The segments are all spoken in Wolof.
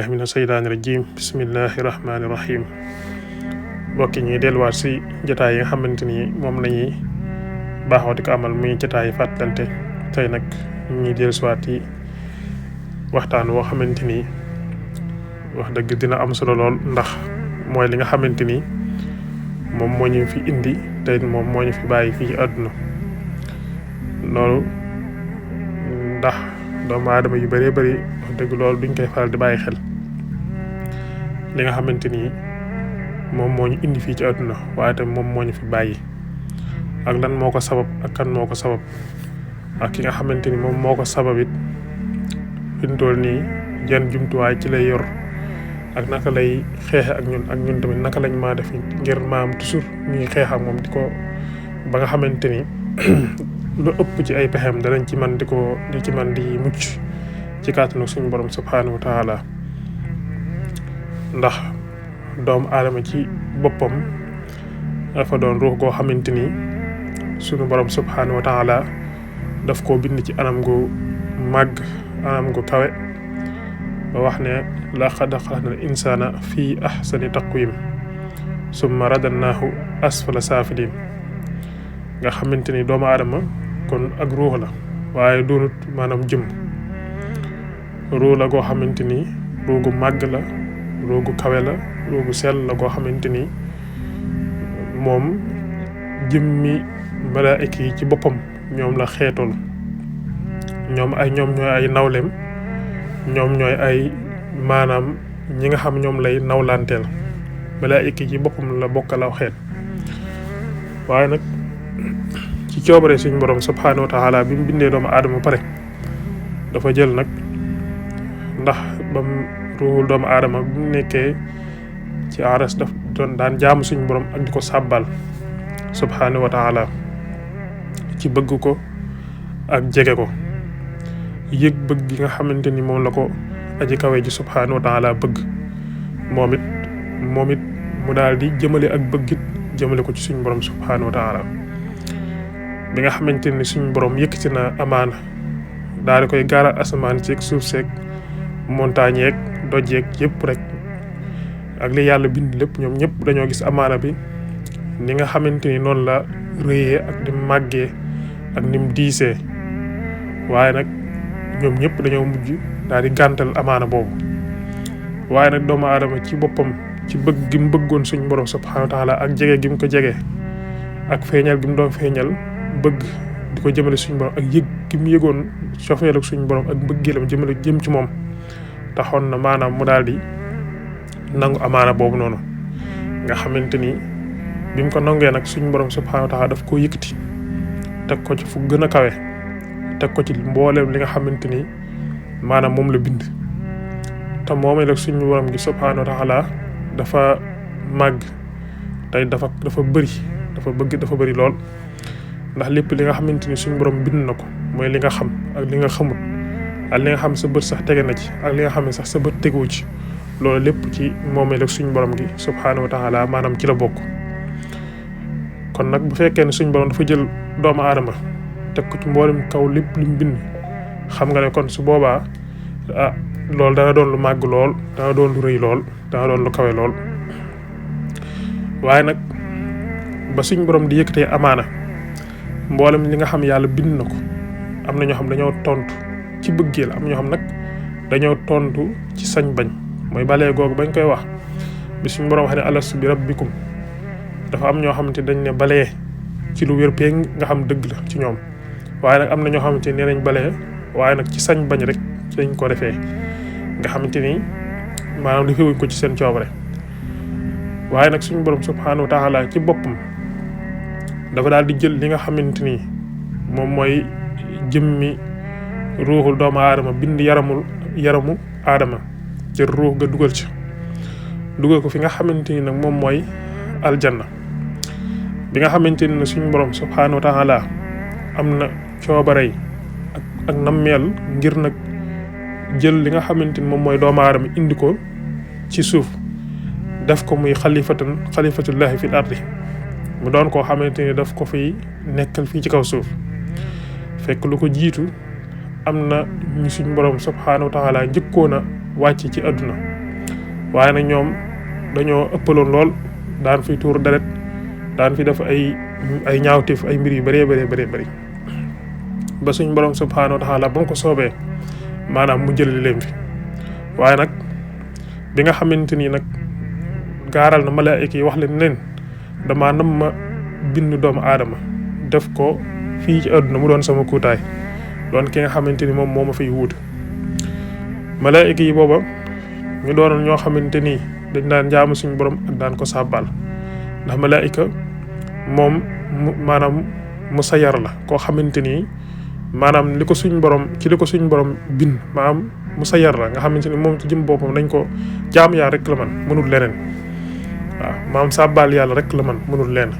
mina seytaani rajim bismillahi rahmaani rahim mbokki ñuy delluwaat si jotaay yi nga xamante ni moom lañuy baaxoo di ko amal muy jotaay fàttalante tey nag ñuy dellusiwaat yi waxtaan woo xamante ni wax dëgg dina am solo lool ndax mooy li nga xamante ni moom moo ñu fi indi tey moom moo ñu fi bàyyi fii ci àdduna loolu ndax doomu aadama yu bëree bëri wax dëgg loolu duñ koy faral di bàyyi xel li nga xamante ni moom moo ñu indi fii ci àdduna waaye tamit moom moo ñu fi bàyyi ak lan moo ko sabab ak kan moo ko sabab ak ki nga xamante ni moom moo ko sabab it fi mu toll nii jan jumtuwaay ci lay yor ak naka lay xeexe ak ñun tamit naka lañ maa def ngir maam toujours ñuy xeex ak moom di ko ba nga xamante ni lu ëpp ci ay pexeem danañ ci man di mucc ci kàttanu suñu borom subhaanahu wa taala ndax doomu aadama ci boppam dafa doon ruux goo xamante ni suñu borom subhaanahu wa taala daf koo bind ci anam gu màgg anam gu kawe ba wax ne laqad xalaqnal insaana fii ahsani taqwiim summa radadnaahu asfala saafiliin nga xamante ni doomu aadama kon ak ruux la waaye doonut maanaam jëm ruux la goo xamante ni ruux gu màgg la ruux gu kawe la ruux gu sell la goo xamante ni moom jëmmi malaayika yi ci boppam ñoom la xeetool ñoom ñooy ay nawleem ñoom ñooy ay maanaam ñi nga xam ñoom lay nawlanteel malaayika yi ci boppam la bokkalaw xeet waaye nag ci coobare suñu borom subhaanahu wa taala bi mu bindee doomu aadama pare dafa jël nag ndax bam ruuxul doomu aadama bi mu nekkee ci aras daf doon daan jaamu suñu borom ak di ko sàbbal subhaanahu wa taala ci bëgg ko ak jege ko yëg bëgg gi nga xamante ni moom la ko aji kawe ji subhaanahu wa taala bëgg moom it mu daal di jëmale ak bëggit jëmale ko ci suñu borom subhaanahu wa taala bi nga xamante ni suñu borom yëkkati na amaana daal di koy gaaral asamaan ci suuf seeg montagne yeeg doj yeeg yëpp rek ak li yàlla bind lépp ñoom ñëpp dañoo gis amaana bi ni nga xamante ni noonu la rëyee ak ni màggee ak ni mu diisee waaye nag ñoom ñëpp dañoo mujj daal di gàntal amaana boobu waaye nag doomu aadama ci boppam ci bëgg gi mu bëggoon suñu borom subhaanahu wa taala ak jege gi mu ko jege ak feeñal gi mu doon feeñal bëgg di ko jëmale suñu borom ak yëg gi mu yëgoon sofeel ak suñu borom ak bëggeelam jëm ci moom taxoon na maanaam mu daal di nangu amaana boobu noonu nga xamante ni bi mu ko nangee nag suñu borom subhaanahu wa taala daf koo yëkkati teg ko ci fu gën a kawe teg ko ci mbooleem li nga xamante ni maanaam moom la bind te moomee nag suñu borom gi subhaanahu wa taala dafa màgg tey dafa bëri lool ndax lépp li nga xamante ni suñu borom bind na ko mooy li nga xam ak li nga xamut ak li nga xam sa bët sax tege na ci ak li nga xam ne sax sa bët tegoo ci loolu lépp ci moomee nag suñu borom gi subhaanahu wa taala maanaam ci la bokk kon nag bu fekkee ne suñu borom dafa jël doomu aadama teg ko ci mboolem kaw lépp lu mu bind xam nga ne kon su boobaa loolu dana doon lu màgg lool dana doon lu rëy lool dana doon lu kawe lool waaye nag ba suñ borom di yëkkatee amaana mboolem li nga xam yàlla bind na ko am na ñoo xam dañoo tontu ci bëggeel am ñoo xam nag dañoo tontu ci sañ bañ mooy balee googu bañ koy wax bi suñ borom wax ne alastu bi rabbikum dafa am ñoo xamante dañ ne balee ci lu wér péng nga xam dëgg la ci ñoom waaye nag am na ñoo xamante nee nañ balee waaye nag ci sañ bañ rek ci lañ ko defee nga xamante ni maanaam defewuñ ko ci seen coobare waaye nag suñu borom subhaanahu wa taala ci boppam dafa daal di jël li nga xamante ni moom mooy jëmmi ruuxul doomu aadama bind yaramu aadama jël ruux ga dugal ko fi nga xamante ni nag moom mooy aljanna bi nga xamante ni suñu borom subhaanahu wa taala am na coobarey ak nammeel ngir nag jël li nga xamante ni moom mooy doomu aadama indi ko ci suuf def ko muy xalifatullahi fil ardi mu doon koo xamante ni daf ko fiy nekkal fii ci kaw suuf fekk lu ko jiitu am na ñu suñ borom subhaanahu wa taala njëkkoon a wàcc ci àdduna waaye nag ñoom dañoo ëppaloon lool daan fi tuur deret daan fi def ay ñaawteef ay mbir yu bëree bëri ba suñ borom subhaanahu wa taala ba mu ko soobee maanaam mu jël leen fi waaye nag bi nga xamante ni nag gaaral na malaayika yi wax leen damaa nam ma bind doomu aadama def ko fii ci àdduna mu doon sama kuutaay doon ki nga xamante ni moom moo ma fiy wuutu malaayika yi booba ñu doonoon ñoo xamante ni dañ daan jaamu suñu borom ak daan ko sàbbaal ndax malaayika moom maanaam musayyar la koo xamante ni maanaam li ko suñ borom bind maanaam musayyar la nga xamante ni moom ci jëm boppam dañ ko jaam yaa rek la man mënul leneen waaw maanaam sàbbaal yàlla rek la man mënul leen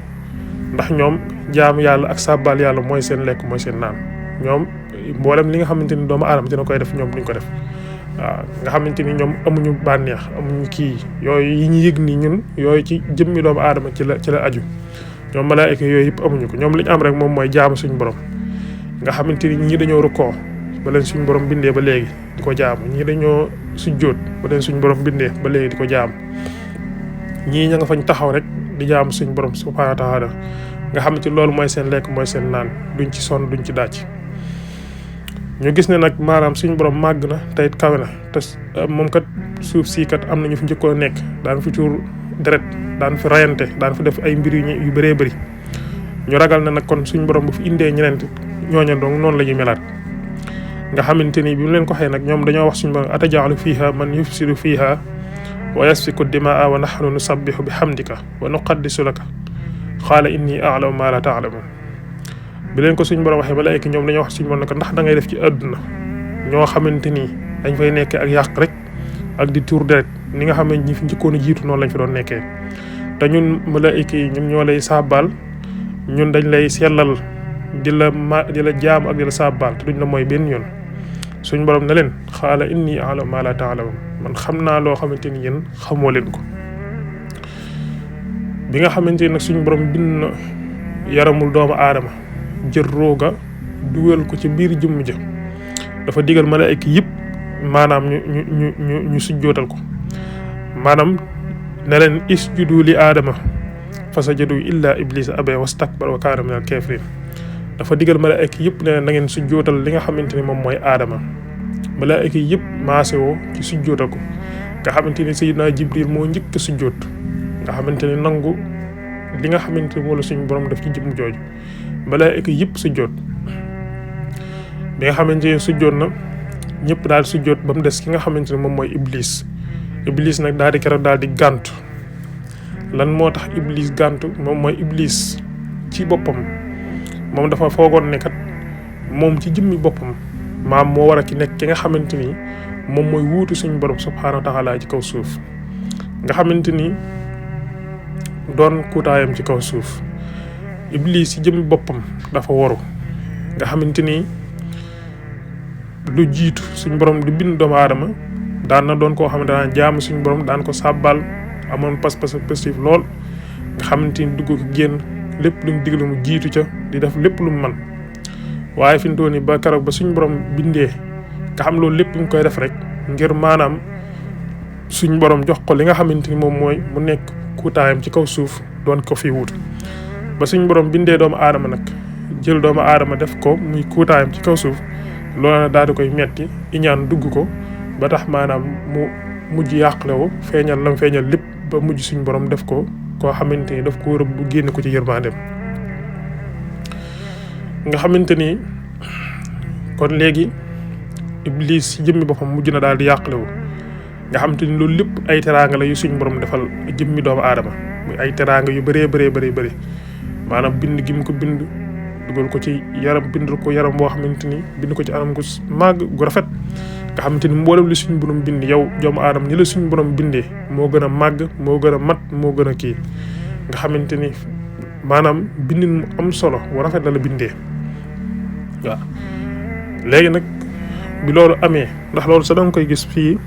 ndax ñoom jaamu yàlla ak sàbbaal yàlla mooy seen lekk mooy seen naan ñoom mboolem li nga xamante ni doomu aadama dina koy def ñoom duñ ko def waaw nga xamante ni ñoom amuñu bànneex amuñu kii yooyu yi ñu yëg ni ñun yooyu ci jëmmi doomu aadama ci la aju ñoom malaayika yooyu yëpp amuñu ko ñoom li ñu am rek moom mooy jaamu suñu borom nga xamante ni ñii dañoo rukkoo ba leen suñu borom bindee ba léegi di ko jaamu ñii dañoo sujjóot ba leen suñu borom bindee ba léegi di ko jaamu ñii ña nga fañ taxaw rek di jaamu suñu borom subhaanahu wa taala nga xamante ni loolu mooy seen lekk mooy seen naan duñ ci sonn duñ ci dàcc ñu gis ne nag maanaam suñu borom màgg na te it kawe na te moom kat suuf sii kat am na ñu fi njëkkoon nekk daan fi tuur deret daan fi rayante daan fi def ay mbir yu bëree bëri ñu ragal na nag kon suñu borom bu fi indee ñeneen ñooña donc noonu la ñuy melaat nga xamante ni bi mu leen ko xëy nag ñoom dañoo wax suñu borom atajaalu fiiha man yufsidu fiiha wa yasfiku dimaa wa nahnu nusabbihu bi hamdika wa nuqaddisu laka qaala inni a'lamu ma la ta'lamun bi leen ko suñu borom waxee malaayika ñoom dañoo wax suñu borom ne ko ndax da ngay def ci àdduna ñoo xamante ni dañ fay nekkee ak yàq rek ak di tuur deret ni nga xam ne ñi fi njëkkoon a jiitu noonu lañ fi doon nekkee te ñun malaayika yi ñun ñoo lay sàbbaal ñun dañ lay sellal di la jaam ak di la sàbbaal te duñ la mooy benn yoon suñ borom ne leen xaala inni a'lamu ma la ta'lamun man xam naa loo xamante ni yéen xamoo leen ko bi nga xamante ni nag suñ borom bind na yaramul doomu aadama jël rooga dugal ko ci biir jëmm ja dafa digal malaayika yëpp maanaam ñu sujjootal ko maanaam ne leen isjudu li aadama fasajadu illa iblisa abaa wastakbara wa kaana minal kaafiriin dafa digal malaayika yëpp ne leen na ngeen sujjootal li nga xamante ni moom mooy aadama malaayika yëpp maase woo ci sujjootal ko nga xamante ni sayyidina Jibril moo njëkk a sujjoot nga xamante ni nangu li nga xamante ni moo la suñu borom def ci jëmm jooju malaayika yëpp sujjoot bi nga xamante ni sujjoot na ñëpp daal sujjoot ba mu des ki nga xamante ni moom mooy iblis nag daal di keroog daal di gàntu lan moo tax iblis gàntu moom mooy iblis ci boppam moom dafa foogoon ne kat moom ci jëmmi boppam maam moo war a ki nekk ki nga xamante ni moom mooy wuutu suñu borom subhaanahu wa taala ci kaw suuf nga xamante ni doon kuutaayam ci kaw suuf iblis ci jëmmi boppam dafa waru nga xamante ni lu jiitu suñu borom di bind doomu aadama daan na doon koo xamante daan jaamu suñu borom daan ko sàbbal amoon pas-pas positif lool nga xamante ni dugg ko génn lépp lu mu digle mu jiitu ca di def lépp lu mu man waaye fi mu toll nii ba keroog ba suñu borom bindee nga xam loolu lépp mu koy def rek ngir maanaam suñu borom jox ko li nga xamante ni moom mooy mu nekk kuutaayam ci kaw suuf doon ko fi wut ba suñu borom bindee doomu aadama nag jël doomu aadama def ko muy kuutaayam ci kaw suuf loolu na daal di koy metti iñaan dugg ko ba tax maanaam mu mujj yàqlewu feeñal lam feeñal lépp ba mujj suñu borom def ko koo xamante ni daf ko rëbb bu génn ko ci yërmandeem nga xamante ni kon léegi iblis ci jëmmi boppam mujj na daal di yàqlewu nga xamante ni loolu lépp ay teraanga la yu suñu borom defal jëmmi doomu aadama muy ay teraanga yu bëree maanaam bind gi mu ko bind dugal ko ci yaram bindal ko yaram boo xamante ni bind ko ci anam gu màgg gu rafet nga xamante ni mboolem li suñu borom bind yow doomu aadama ni la suñu borom bindee moo gën a màgg moo gën a mat moo gën a kii nga xamante ni maanaam bindin mu am solo bu rafet la bindee waaw léegi nag bi loolu amee ndax loolu sa danga koy gis fii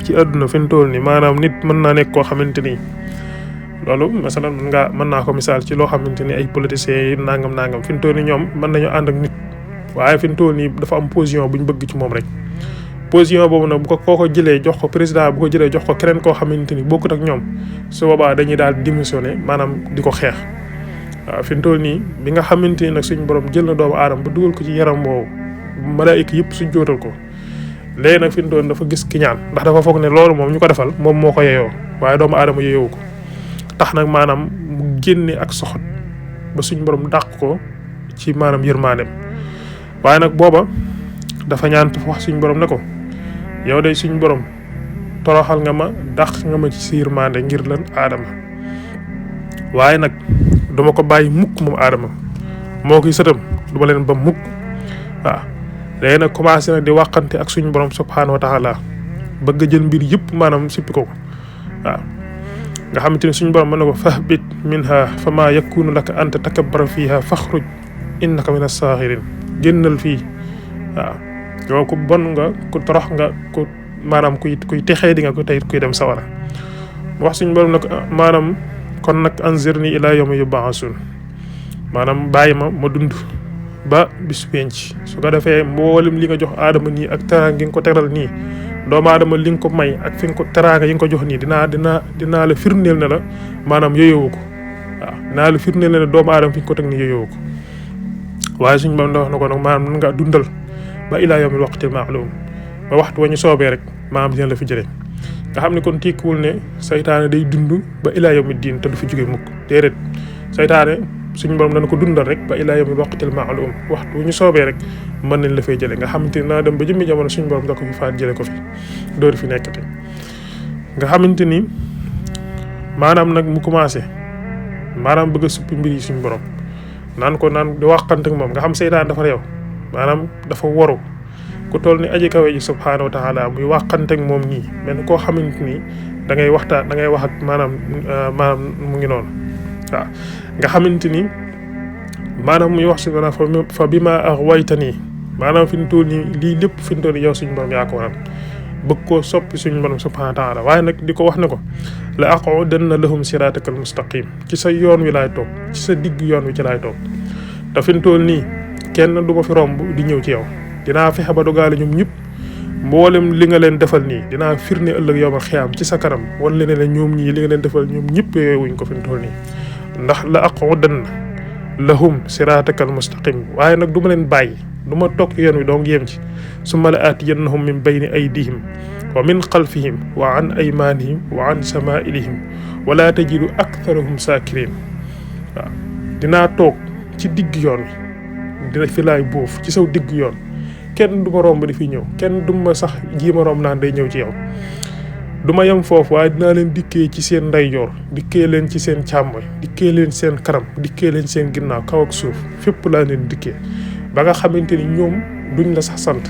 ci àdduna fi mu toll nii maanaam nit mën naa nekk koo xamante ni loolu masalan mën naa ko misaal ci loo xamante ni ay politiciens yi nangam fi mu toll nii ñoom mën nañu ànd ak nit waaye fi mu toll nii dafa am position bu ñu bëgg ci moom rek position boobu nag bu ko kooko jëlee jox ko président bu ko jëlee jox ko keneen koo xamante ni bokkut ak ñoom su boobaa dañuy daal démissionné maanaam di ko xeex. waaw fi mu toll nii bi nga xamante ni nag suñu borom jël na doomu aadama ba dugal ko ci yaram boobu malaayika yëpp suñ jootal ko léegi nag fi mu toll dafa gis kiñaan ndax dafa foog ne loolu moom ñu ko defal moom moo ko yeyoo waaye doomu aadama yeyewu ko tax nag maanaam mu génne ak soxot ba suñ borom dàq ko ci maanaam yërmaandeem waaye nag booba dafa ñaan wax suñ borom ne ko yow day suñ borom toroxal nga ma dàq nga ma ci sa yërmaande ngir lan aadama waaye nag duma ko bàyyi mukk moom aadama moo koy sëtam duma leen ba mukk waaw léegi nag commencé nag di waxante ak suñu borom subhaanahu wa taala bëgg a jël mbir yëpp maanaam sippi ko waaw nga xamante ne suñu borom mën na ko fahbit minha fa maa yakunu laka an tatakabbara fiha faxruj innaka min as-saaxirin génnal fii waaw yow ku bon nga ku torox nga ku maanaam kuy texee di nga ko tey kuy dem sawara wax suñu borom nag maanaam kon nag anzirni ila yawmi yub'asun maanaam bàyyi ma dund ba bis penc su ko defee mboolem li nga jox aadama nii ak teraanga gi nga ko teral nii doomu aadama li nga ko may ak fi nga ko teraanga yi nga ko jox nii dinaa la firndeel ne la maanaam yooyowu ko waaw dinaa la firndeel ne la doomu aadama fi nga ko teg nii yooyowu ko waaye suñu borom wax na ko nag maanaam nan nga dundal ba ilaa yawmil waqtil ma'lum ba waxtu wa ñu soobee rek maanaam dina la fi jëlee nga xam ne kon tekkiwul ne saytaane day dund ba ilaa yawmi diin te du fi jóge mukk déedéet saytaane suñu borom dana ko dundal rek ba ilaa yawmi waqtil ma'lum waxtu wu ñu soobee rek mën nañ la fay jëlee nga xamante ni naa dem ba jëmmi jamono suñu borom da ko fi faat jëlee ko fi dooru fi nekkati nga xamante ni maanaam nag mu commencé maanaam bëgg a suppi mbir yi suñu borom naan di waxante ak moom nga xam saytaan dafa réew maanaam dafa waru ku toll ni aji kawe ji subhaanahu wa taala muy waxante ak moom nii mel ni koo xamante ni da ngay waxtaan da ngay wax ak maanaam mu ngi noonu waaw nga xamante ni maanaam muy wax si fa bi ma aghwaytani maanaam fi mu toll nii lii lépp fi mu toll nii yow suñu borom yaa ko waral bëgg koo soppi suñu borom subhaanahu wa taala waaye nag di ko wax ne ko la aqudanna lahum siratakal mustaqim ci sa yoon wi laay toog ci sa digg yoon wi ci laay toog te fi mu toll nii kenn du ma fi romb di ñëw ci yow dinaa fexe ba dogaale ñoom ñëpp mboolem li nga leen defal nii dinaa firnde ëllëg yow ma xiyaam ci sa kanam wan leen ne ñoom ñii li nga leen defal ñoom ñëpp yooyu wuñ ko fi mu toll nii ndax la aqudanna lahum siratakal mustaqim waaye nag du ma leen bàyyi du ma toog yoon wi donc yem ci summa la aatiyannahum min bayni aydihim wa min xalfihim wa an aymanihim wa an samailihim wala tajidu aktharahum sakirin waaw dinaa toog ci digg yoon wi dina fi laay boof ci saw digg yoon kenn du ma romb di fi ñëw kenn du ma sax jiima romb naan day ñëw ci yow du ma yem foofu waaye dinaa leen dikkee ci seen ndeyjoor dikkee leen ci seen càmmoñ dikkee leen seen kanam dikkee leen seen ginnaaw kaw ak suuf fépp laa leen dikkee ba nga xamante ni ñoom duñ la sax sant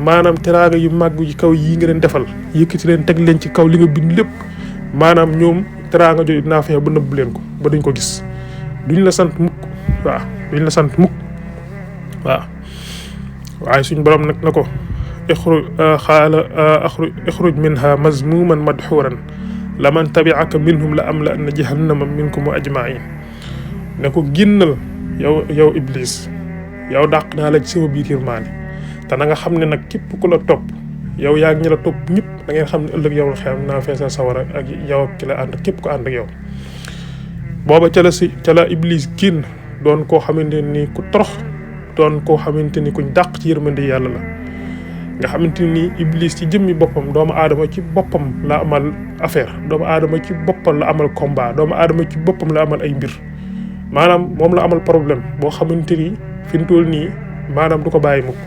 maanaam teraanga yu màgg yu kaw yi nga leen defal yëkkati leen teg leen ci kaw li nga bind lépp maanaam ñoom teraanga jooju dinaa fexe ba nëbb leen ko ba duñ ko gis duñ la sant mukk waaw duñ la sant mukk waaw waaye suñ borom nag na ko ixruj minha mazmuman madhuran laman tabi'aka minhum la am la anna jahannama minkum ajma'in ne ko génnal yow iblis yow dàq naa la ci sama biir yërmaande te na nga xam ne nag képp ku la topp yow yaa ngi ñi la topp ñëpp da ngeen xam ne ëllëg yow la xam naa feesal sawara ak yow ak ki la ànd képp ko ànd ak yow booba ca la iblis génn doon koo xamante ni ku torox doon koo xamante ni kuñ dàq ci yërmande yàlla la nga xamante ni iblis ci jëmmi boppam doomu aadama ci boppam la amal affaire doomu aadama ci boppam la amal combat doomu aadama ci boppam la amal ay mbir maanaam moom la amal problème boo xamante ni fi mu toll nii maanaam du ko bàyyi mukk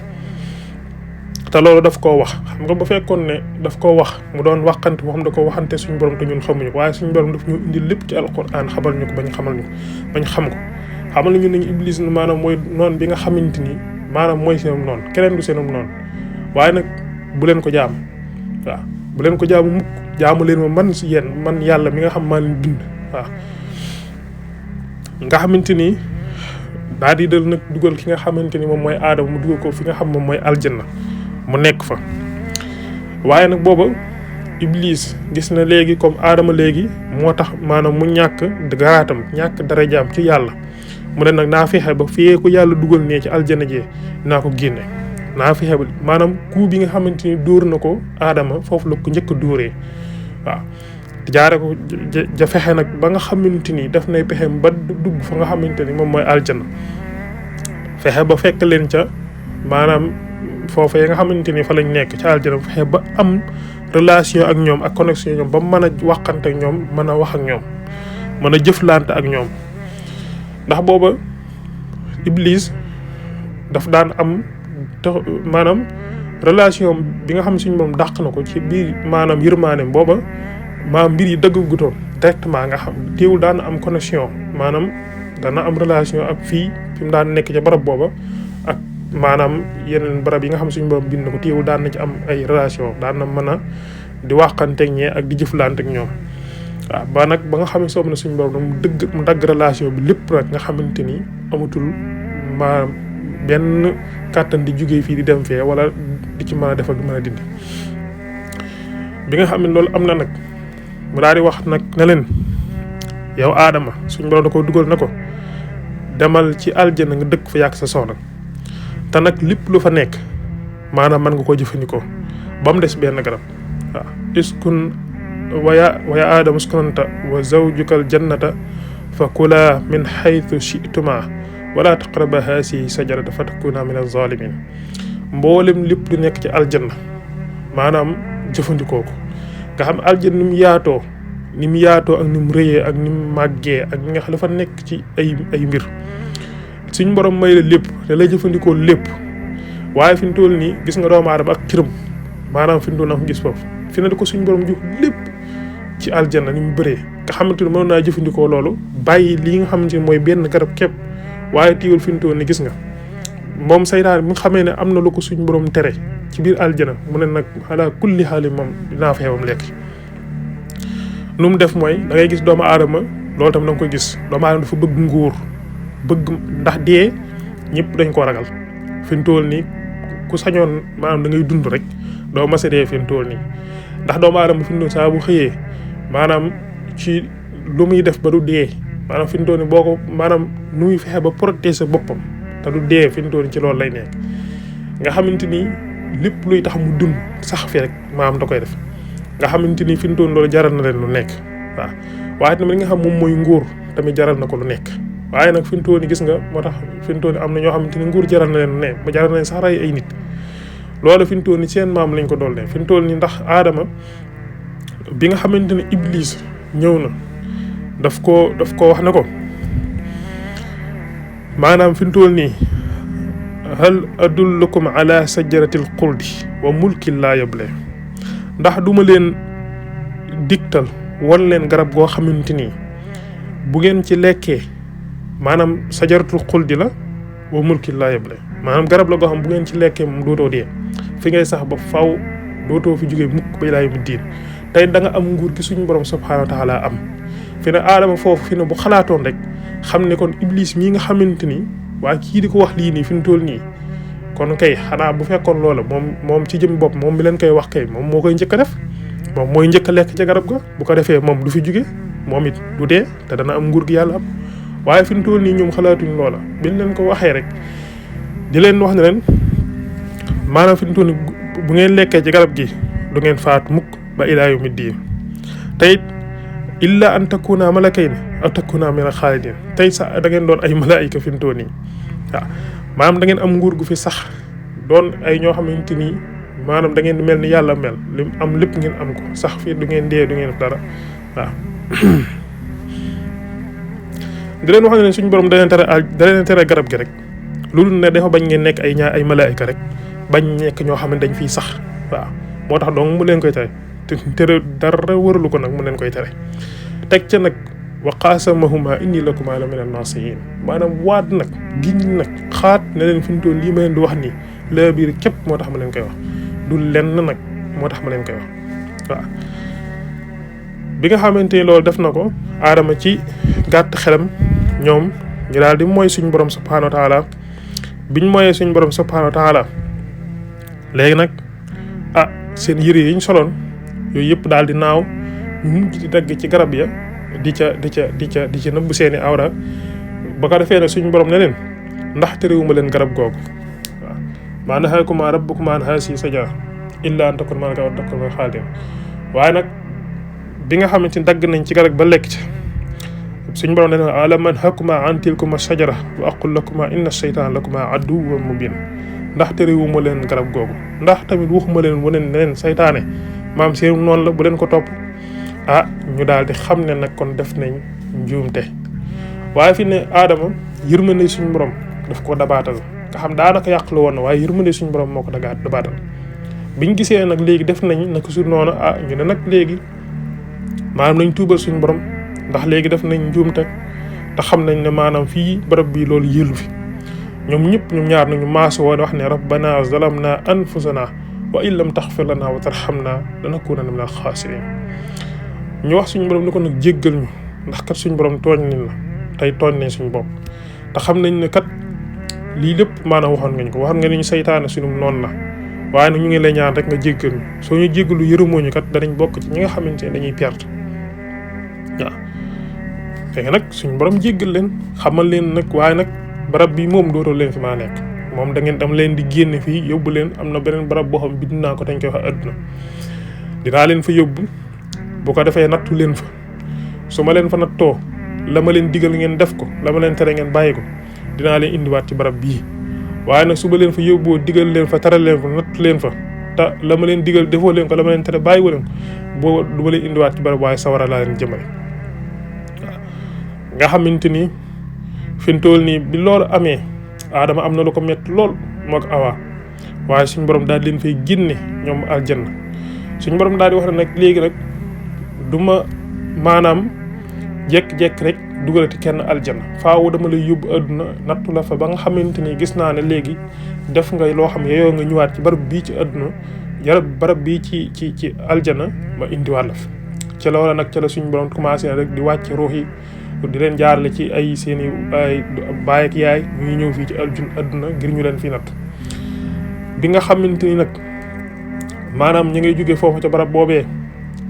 te loolu daf koo wax xam nga bu fekkoon ne daf koo wax mu doon waxante boo xam da ko waxante suñu borom te ñun xamuñu ko waaye suñu borom daf ñu indi lépp ci alquran xamal ñu ko bañ xamal ñu ko bañ xam ko xamal ñu nañu iblis maanaam mooy noon bi nga xamante ni maanaam mooy seenum noonu keneen du seenum noonu waaye nag bu leen ko jaam waaw bu leen ko jaamu mukk jaamu leen ma man si yéen man yàlla mi nga xam maa leen bind waaw nga xamante ni daa di dal nag dugal ki nga xamante ni moom mooy aadama mu dugal ko fi nga xam moom mooy aljanna mu nekk fa waaye nag booba iblis gis na léegi comme aadama léegi moo tax maanaam mu ñàkk garaatam ñàkk darajaam ci yàlla mu ne nag naa fexe ba fii ko yàlla dugal nee ci aljanna jee naa ko génne naa fexe ba maanaam coup bi nga xamante ni dóor na ko aadama foofu la ko njëkk a dóoree waaw jaare ko ja fexe nag ba nga xamante ni daf nay pexem ba dugg fa nga xamante ni moom mooy aljana fexe ba fekk leen ca maanaam foofu ya nga xamante ni fa lañ nekk ca aljana fexe ba am relation ak ñoom ak connexion ñoom ba mën a waxante ak ñoom mën a wax ak ñoom mën a jëflante ak ñoom ndax booba Iblis daf daan am maanaam relation bi nga xam suñu moom dàq na ko ci biir maanaam yërmaaneem booba maanaam mbir yi dëggutoon directement nga xam teewul daan am connexion maanaam dana am relation ak fii fi mu daan nekk ca barab booba ak maanaam yeneen barab yi nga xam suñu borom bind na ko teewul daan na ci am ay relation daan na mën a di waxanteeg ñee ak di jëflante ak ñoom waaw ba nag ba nga xam ne soob na suñu borom mu dagg relation bi lépp rek nga xamante ni amatul maanaam benn kàttan di jugee fii di dem fee wala di ci mën a def ak mën a dindi bi nga xam ne loolu am na nag mu daal di wax nag ne leen yow aadama suñu borom da ko dugal na ko demal ci aljana nga dëkk fa yàgg sa soxna te nag lépp lu fa nekk maanaam mën nga koo jëfandikoo ba mu des benn garab waaw iskun waya aadama uskunanta wa zawjukal jannata fa kula min haythu shi'tuma wala taqraba haasihi sajarata fa takuna min az-zalimin mboolem lépp lu nekk ci aljanna maanaam jëfandikoo ko nga xam aljanna ni mu yaatoo ak ni mu rëyee ak ni mu màggee ak ni nga xam dafa nekk ci ay mbir suñ borom may la lépp te lay jëfandikoo lépp waaye fi mu toll nii gis nga doomu aadama ak cëram maanaam fi mu toll na ko gis foofu fi ne da ko suñ borom jox lépp ci aljanna ni mu bëree nga xamante ni mënoon naa jëfandikoo loolu bàyyi lii nga xamante ni mooy benn garab képp waaye tiiwul fi mu toll nii gis nga moom saytaan bi nga xamee ne am na lu ko suñ borom tere ci biir aljana mu ne nag ala kulli xaali moom dinaa fexe bam lekk nu mu def mooy da ngay gis doomu aadama loolu tam da nga koy gis doomu aadama dafa bëgg nguur bëgg ndax dee ñëpp dañ koo ragal fi mu toll nii ku sañoon maanaam da ngay dund rek doo mas a dee fi mu toll nii ndax doomu aadama fi mu toll saa bu xëyee maanaam ci lu muy def ba du dee maanaam fi mu toll nii boo ko maanaam nu muy fexe ba protéger boppam te du dee fi mu toll nii ci loolu lay nekk nga xamante ni lépp luy tax mu dund sax fi rek maanaam da koy def nga xamante ni fi mu toll loolu jaral na leen lu nekk waaw waaye tamit li nga xam moom mooy nguur tamit jaral na ko lu nekk waaye nag fi mu toll nii gis nga moo tax fi mu toll nii am na ñoo xamante ni nguur jaral na leen lu nekk ba jaral na leen sax rey ay nit loolu fi mu toll nii seen maam lañ ko dool ne fi mu toll nii ndax aadama bi nga xamante ne Iblis ñëw na daf ko wax ne ko maanaam fi mu toll nii hal adullukum ala sajaratil xuldi wa mulkin laa yable ndax duma leen digtal wan leen garab goo xamante ni bu ngeen ci lekkee maanaam sajaratul xuldi la wa mulkin laa yable maanaam garab la goo xam bu ngeen ci lekkee moom dootoo dee fi ngay sax ba faw dootoo fi jógee mukk ba ilaa yawmi diin tey da nga am nguur gi suñu borom subhaanahu wa taala am fi ne aadama foofu fi ne bu xalaatoon rek xam ne kon Iblis mii nga xamante ni waaye kii di ko wax lii nii fi mu toll nii kon kay xanaa bu fekkoon loola moom ci jëm bopp moom mi leen koy wax kay moom moo koy njëkk a def moom mooy njëkk a lekk ca garab ga bu ko defee moom du fi jóge moom it du dee te dana am nguur gi yàlla am waaye fi mu toll nii ñoom xalaatuñ loola biñ leen ko waxee rek di leen wax ne leen maanaam fi mu toll nii bu ngeen lekkee ci garab gi du ngeen faat mukk ba ilaa yawmi diin te it illa an takuna malakayni aw takuna mina xaalidin tey sax da ngeen doon ay malaayika fi mu toll nii waaw maanaam da ngeen am nguur gu fi sax doon ay ñoo xamante ni maanaam da ngeen di mel ni yàlla mel li am lépp ngeen am ko sax fii du ngeen dee du ngeen def dara waaw. di leen wax ne suñu borom da leen tere garab gi rek loolu ne dafa bañ ngeen nekk ay malaayika rek bañ nekk ñoo xam ne dañ fiy sax waaw moo tax donc mu leen koy tere te tere dara wëralu ko nag mu leen koy tere teg ca nag wa qaasamahuma inni lakuma la min an-nasihin maanaam waat nag giñ nag xaat ne leen fi mu toll lii ma leen di wax nii la biir képp moo tax ma leen koy wax du lenn nag moo tax ma leen koy wax waaw. bi nga xamante ni loolu def na ko aadama ci gàtt xelam ñoom ñu daal di mooy suñu borom subhanahu wa taala biñ mooyee suñu borom subhanahu wa taala léegi nag seen yëre yi ñu soloon yooyu yëpp daal di naaw ñu mujj di dagg ci garab ya di ca nëbb seeni awra ba ko defee ne suñu borom ne leen ndax terewuma leen garab googu waaw maa nahaakumaa rabbukumaa an haasihi sajara illaa an takuuna malaka aw takuuna xaalidin. waaye nag bi nga xamante ni dagg nañ ci garab ba lekk ci suñu borom dañ ne alam anhakumaa an tilkumaa sajara wa aqul lakumaa inna shaytaana lakumaa aduwwun mubiin. ndax terewuma leen garab googu, ndax tamit waxuma leen wane leen saytaane maam seen noonu la bu leen ko topp. ñu daal di xam ne nag kon def nañ njuumte. waaye fi ne Adama yërmande suñu borom daf ko dabaatal nga xam daanaka yàq la woon na waaye yërmande suñu borom moo ko dabaatal. biñ gisee nag léegi def nañ naka su noonu ñu ne nag léegi maanaam nañ tuubal suñu borom ndax léegi def nañ njuumte te xam nañ ne maanaam fii barab bii loolu yëlu fi. ñoom ñëpp ñoom ñaar nañu maasu woon wax ne rabbana zalamna anfusana wa in lam taxfir lana wa tarhamna lanakunanna minal xaasiriin. ñu wax suñu borom ni ko nag jéggal ñu ndax kat suñu borom tooñ nañ la tey tooñ nañ suñu bopp te xam nañ ne kat lii lépp maanaam waxoon nga ñu saytaane suñu noonu la waaye nag ñu ngi lay ñaan rek nga jéggal ñu soo ñu jéggalu yërëmoo ñu kat danañ bokk ci ñi nga xamante ne dañuy perte. waaw léegi nag suñu borom jéggal leen xamal leen nag waaye nag barab bi moom dootoo leen fi maa nekk moom da ngeen dam leen di génne fii yóbbu leen am na beneen barab boo xam bind naa ko dañ koy wax àdduna dinaa leen fa yóbbu bu ko defee nattu leen fa su ma leen fa nattoo la ma leen digal ngeen def ko la ma leen tere ngeen bàyyi ko dinaa leen indiwaat ci barab bii. waaye nag su ma leen fa yóbboo digal leen fa tere leen fa nattu leen fa te la ma leen digal defoo leen ko la ma leen tere bàyyiwu leen boo du ma leen indiwaat ci barab waaye sawara laa leen jëmale. waaw nga xamante ni fi mu toll nii bi loolu amee Adama am na lu ko métti lool moog Awa waaye suñu borom daal di leen fay génne ñoom aljanna suñu borom daal di wax ne nag léegi nag du ma maanaam jekk-jekk rek dugalati kenn aljanna faaw dama lay yóbbu àdduna nattu la fa ba nga xamante ni gis naa ne léegi def nga loo xam yeyoo nga ñëwaat ci barab bii ci àdduna barab bii ci aljanna ma indiwaat la fi. ci loola nag ca la suñu borom commencé rek di wàcc ruux yi di leen jaarale ci ay seen i ay baay ak yaay ñuy ñëw fii ci àdduna ngir ñu leen fi natt. bi nga xamante ni nag maanaam ñi ngay jóge foofu ca barab boobee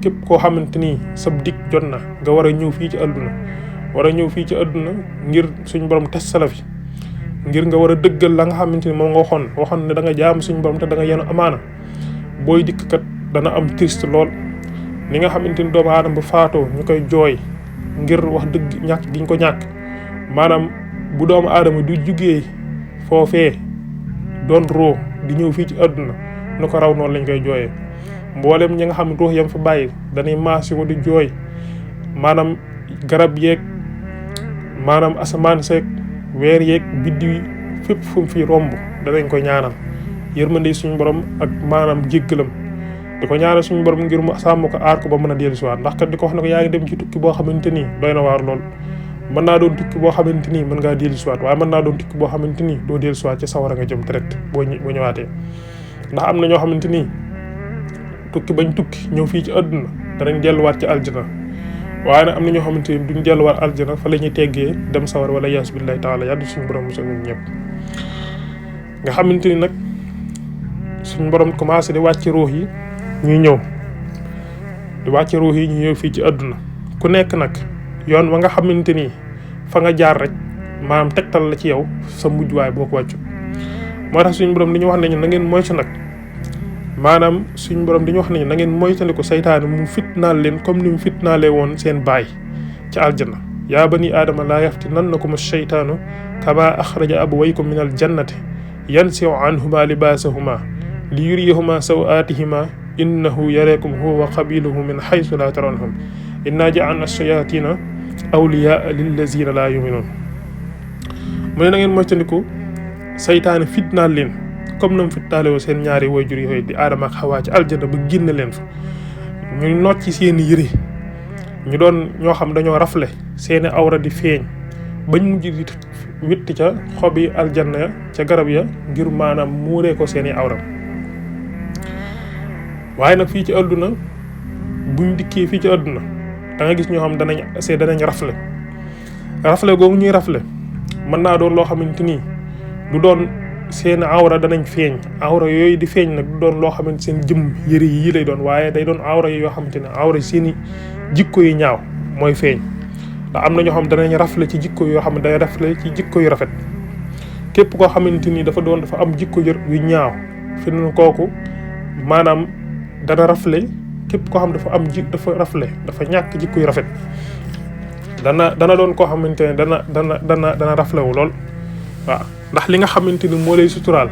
képp koo xamante ni sab dik jot na nga war a ñëw fii ci àdduna ngir suñu borom test la fi ngir nga war a dëggal la nga xamante ni moom nga waxoon ne da nga jaam suñu borom te da nga yenu amaana booy dikk kat dana am triste lool. ni nga xamante ni doomu aadama bu faatoo ñu koy jooy ngir wax dëgg ñàkk giñ ko ñàkk maanaam bu doomu aadama du jugee foofee doon roo di ñëw fii ci àdduna nu ko raw noonu lañ koy jooyee. mboolem ñi nga xam ne ruux yam fa bàyyi dañuy maasi ko di jooy maanaam garab yeeg maanaam asamaan seeg weer yeeg biddiw yi fépp fu mu fi romb danañ ko ñaanal yërmande suñu borom ak maanaam jéggalam di ko ñaanal suñu borom ngir mu sàmm ko aar ko ba mën a dellusiwaat ndax kat di ko wax ne ko yaa ngi dem ci tukki boo xamante ni doy na waar lool. mën naa doon tukki boo xamante ni mën ngaa dellusiwaat waaye mën naa doon tukki boo xamante ni doo dellusiwaat ci sawara nga jëm direct boo ñëwaatee ndax am na ñoo xamante ni tukki bañ tukki ñëw fii ci àdduna danañ delluwaat ci aljana waaye nag am na ñoo xamante ni duñ delluwaat aljana fa la ñuy teggee dem sawar wala yaas billahi taala yàlla suñu borom mosal ñun ñëpp. nga xamante ni nag suñu borom commencé di wàcc ruux yi ñuy ñëw ñu ñëw fii ci àdduna ku nekk nag yoon wa nga xamante ni fa nga jaar rek maanaam tegtal la ci yow sa mujj waay boo ko wàccu. moo tax suñu borom di ñu wax nañu na ngeen moytu nag maanaam suñu borom di ñu wax nañu na ngeen moytandiku saytaane mu fitnaal leen comme ni mu fitnaalee woon seen baay ci aljanna. yaa bani aadama laa yaftinannakum ash-shaytaanu kamaa axraja abawaykum min al-jannati yanzi'u anhumaa libaasahuma li yuriyahumaa saw'aatihimaa innahu yaraakum huwa wa qabiluhu min haysu laa tarawnahum innaa ja'alnaa ash-shayaatiina awliyaa lillaziina laa yu'minuun. mu ne na ngeen moytandiku saytaane fitnaal leen comme na mu fitnaale woo seen ñaari waajur yooyu di Aadama ak Xawaa ci aljanna ba génne leen fa ñu noot ci seen yëre ñu doon ñoo xam dañoo rafle seeni awra di feeñ bañ mujj di witti ca xobi aljanna ya ca garab ya ngir maanaam muuree ko seeni awra. waaye nag fii ci àdduna buñ dikkee fii ci àdduna da nga gis ñoo xam danañ rafle googu ñuy rafle mën naa doon loo xamante ni du doon seen awra danañ feeñ awra yooyu di feeñ nag du doon loo xamante seen jëm yëre yi lay doon waaye day doon awra yoo xamante ne awra seeni jikko yu ñaaw mooy feeñ. ndax am na ñoo xam danañ rafle ci jikko yoo xam ne day rafle ci jikko yu rafet képp koo xamante ni dafa am jikko yu ñaaw fi mu kooku maanaam dana rafle képp koo xam dafa rafle dafa ñàkk jikko yu rafet dana doon koo xamante ne dana raflewu lool waaw ndax li nga xamante ni moo lay suturaal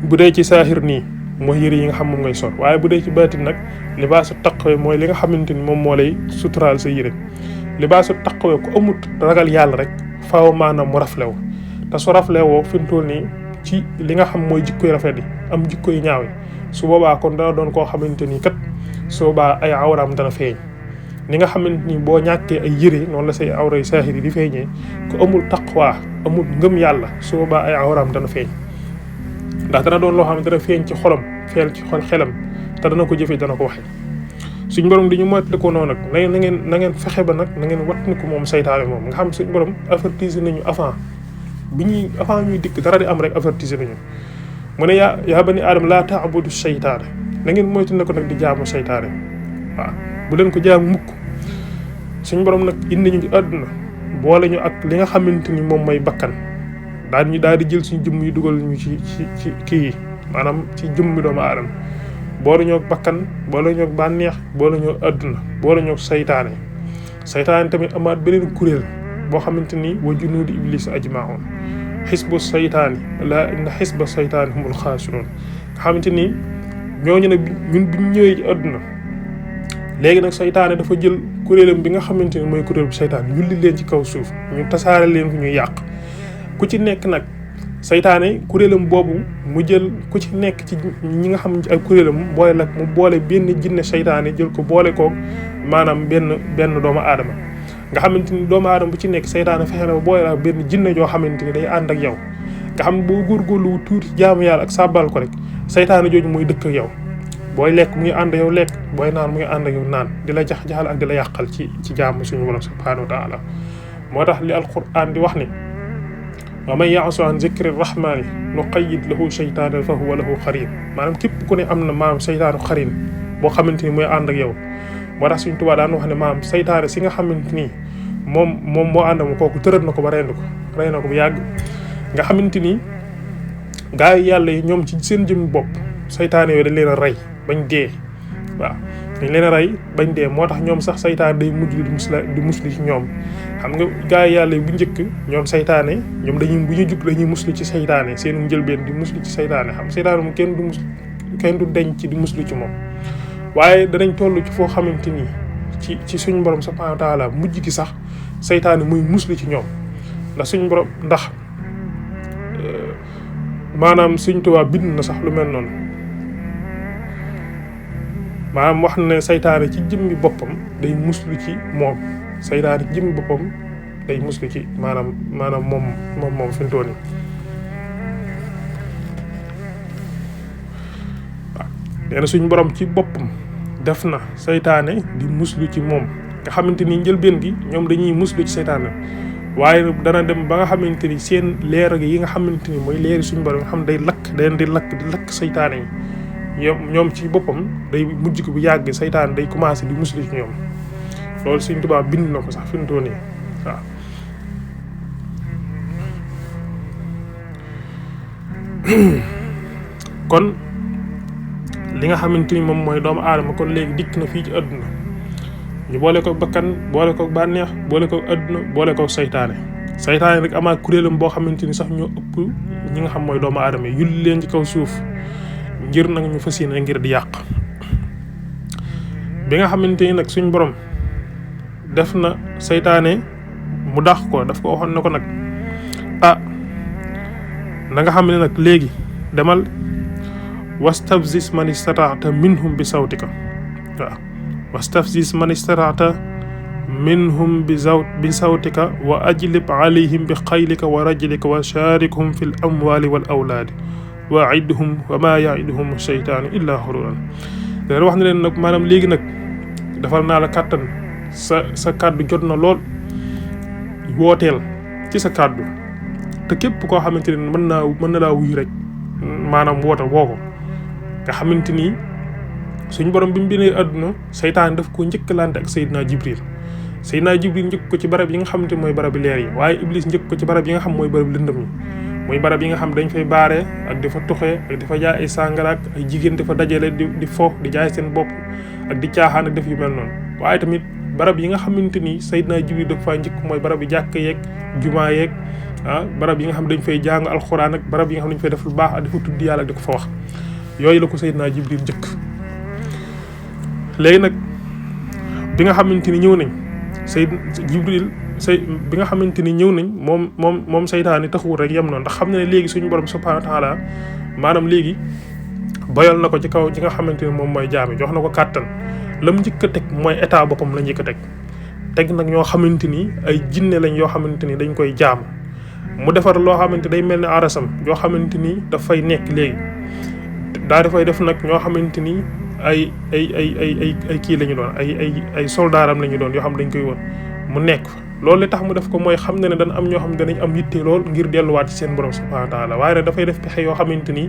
bu dee ci saahir nii mooy yëre yi nga xam moom ngay sol waaye bu dee ci baatin nag libaasu taqwa mooy li nga xamante ni moom moo lay suturaal sa yëre libaasu taqwa ku amut ragal yàlla rek faaw maanaam mu raflewu te su raflewoo fi mu toll nii ci li nga xam mooy jikkoy rafet yi am jikkoy ñaaw yi su boobaa kon dana doon koo xamante ni kat su boobaa ay awraam dana feeñ ni nga xamante ni boo ñàkkee ay yëre noonu la say awra yu saahir yi di feeñee ku amul taqwa amul ngëm yàlla su boobaa ay awraam dana feeñ ndax dana doon loo xam ne dana feeñ ci xolam feel ci xelam te dana ko jëfee dana ko waxee suñ borom di ñu moytali ko noonu nag na ngeen fexe ba nag na ngeen wattandiku moom saytaane moom nga xam suñ borom avertise nañu avant ñuy dikk dara di am rek avertise nañu mu ne yaa bani aadama laa ta'budu saytaane na ngeen moytandiku nag di jaamu saytaane waaw bu leen ko jaamu mukk suñ borom nag indi ñu àdduna boole ñu ak li nga xamante ni moom mooy bakkan daal di jël suñu jëmm yi dugal ñu ci kii yi maanaam ci jëmmi doomu aadama boole ñoo bakkan boole ñoo bànneex boole ñoo àdduna boole ñoo saytaane tamit amaat beneen kuréel boo xamante ni wa junuudi iblis ajmaun xisbu saytaani la inna xisba saytaani humul xaasiroon nga xamante ni ñooñu nag ñun bi ñu ñëwee ci àdduna léegi nag saytaane dafa jël kuréelam bi nga xamante ni mooy kuréel bu saytaan yulli leen ci kaw suuf ñu tasaare leen fu ñuy yàq ku ci nekk nag saytaane kuréelam boobu mu jël ku ci nekk ci ñi nga xam ay kuréelam mu boole benn jinne saytaane jël ko boole koog maanaam benn doomu aadama nga xamante ni doomu aadama bu ci nekk saytaane fexe na ba boole la benn jinne joo xamante ni day ànd ak yow nga xam boo góorgóorlu tuuti jaamu yàlla ak sàbbal ko rek saytaane jooju mooy dëkk ak yow booy lekk mu ngi ànd yow lekk booy naan mu ngi ànd ak yow naan di la jax-jaxal ak di la yàqal ci jaamu suñu borom subhanahu wa taala moo tax li alquran di wax ni wa man ya'su an zikri rahmani nuqayyid lahu shaytanan fa huwa lahu qarin maanaam képp ku ne am na maanaam saytaanu xarin boo xamante ni mooy ànd ak yow moo tax suñ Tuubaa daan wax ne maanaam saytaane si nga xamante ni moom moo ànd ak kooku tërët na ko ba rey na ko bu yàgg nga xamante ni gaa yi yàlla yi ñoom ci seen jëm bopp saytaane yooyu dañ leen a rey bañ dee waaw dañ leen a rey bañ dee moo tax ñoom sax saytaane day mujj di muslu ci ñoom xam nga gaa yi yàlla yi bu njëkk ñoom saytaane ñoom bu ñu jug dañuy muslu ci saytaane seen njëlbeen di muslu ci saytaane xam saytaane moom kenn du denc di muslu ci moom waaye danañ toll ci foo xamante ni ci suñu borom subhanahu wa taala mujj gi sax saytaane muy muslu ci ñoom ndax suñu borom maanaam Sëriñ Tuubaa bind na sax lu mel noonu maanaam wax na ne saytaane ci jëmmi boppam day muslu ci moom saytaane ci jëmmi boppam day muslu ci maanaam moom fi mu toll nii waaw nee na suñu borom ci boppam def na saytaane di muslu ci moom nga xamante ni njëlbeen gi ñoom dañuy muslu ci saytaane waaye dana dem ba nga xamante ni seen leer yi nga xamante ni mooy leeri suñu borom nga xam day lakk saytaane yi ñoom ci boppam day mujj ko bu yàgg saytaane day commencé di muslu ci ñoom loolu Sëriñ Tuubaa bind na ko sax fi mu toll nii waaw. kon li nga xamante ni moom mooy doomu aadama kon léegi dikk na fii ci àdduna ñu boole ko bakkan boole ko bànneex boole ko àdduna boole ko saytaane rek amaat kuréelam boo xamante ni sax ñoo ëpp ñi nga xam mooy doomu aadama yi yulli leen ci kaw suuf ngir nag ñu fas yéene ngir di yàq bi nga xamante ni nag suñ borom def na saytaane mu dàq ko daf ko waxoon na ko nag na nga xam ne nag léegi demal wastafzis man istata'ta minhum bi sawtika waaw wastafzis man istata'ta minhum bi sawtika wa ajlib alayhim bi xaylika wa rajlika wa sharikhum fil amwali wal awlaadi wa aidhum wa ma yaiduhum sheytaanu illa xururan leen wax ne leen nag maanaam léegi nag defal naa la kàttan sa kàddu jot na lool wooteel ci sa kàddu te képp koo xamante ne mën na laa wuyu rek maanaam woo ko nga xamante ni suñ borom bi mu bindee àdduna saytaan daf ko njëkkalante ak Seydina Jibril njëkk ko ci barab yi nga xamante mooy barab leer yi waaye Iblis njëkk ko ci barab yi nga xam mooy barab lëndëm yi muy barab yi nga xam dañ fay baaree ak di fa tuxee ak di fa jaay ay sàngara ak ay jigéen di fa dajale di fo di jaay seen bopp ak di caaxaan ak def yu mel noonu. waaye tamit barab yi nga xamante ni Seydina Jibril dafa faa njëkk mooy barab yi jàkk yeeg jumaa yeeg barab yi nga xam dañ fay jàng alxuraan ak barab yi nga xam dañ fay def lu baax ak di fa tudd yàlla ak di ko fa wax. yooyu la ko Seydina Jibril njëkk. léegi nag bi nga xamante ni ñëw nañ bi nga xamante ni ñëw nañ moom seytaane taxawul rek yem noonu ndax xam na ne léegi suñu borom subhaanahu wa taala maanaam léegi boyal na ko ci kaw ci nga xamante ni moom mooy jaami jox na ko kàttan la mu njëkk a teg mooy état boppam la njëkk a teg nag ñoo xamante ni ay jinne lañ yoo xamante ni dañ koy jaamu mu defar loo xamante day mel ni arasam yoo xamante ni dafay nekk léegi daa dafay def nag ñoo xamante ni ay kii la ñu doon ay soldaaram la ñu doon yoo xam dañ koy woon mu nekk loolu li tax mu def ko mooy xam na ne dana am ñoo xam ne danañ am yitte lool ngir delluwaat ci seen borom subhanahu wa taala waaye nag dafay def pexe yoo xamante ni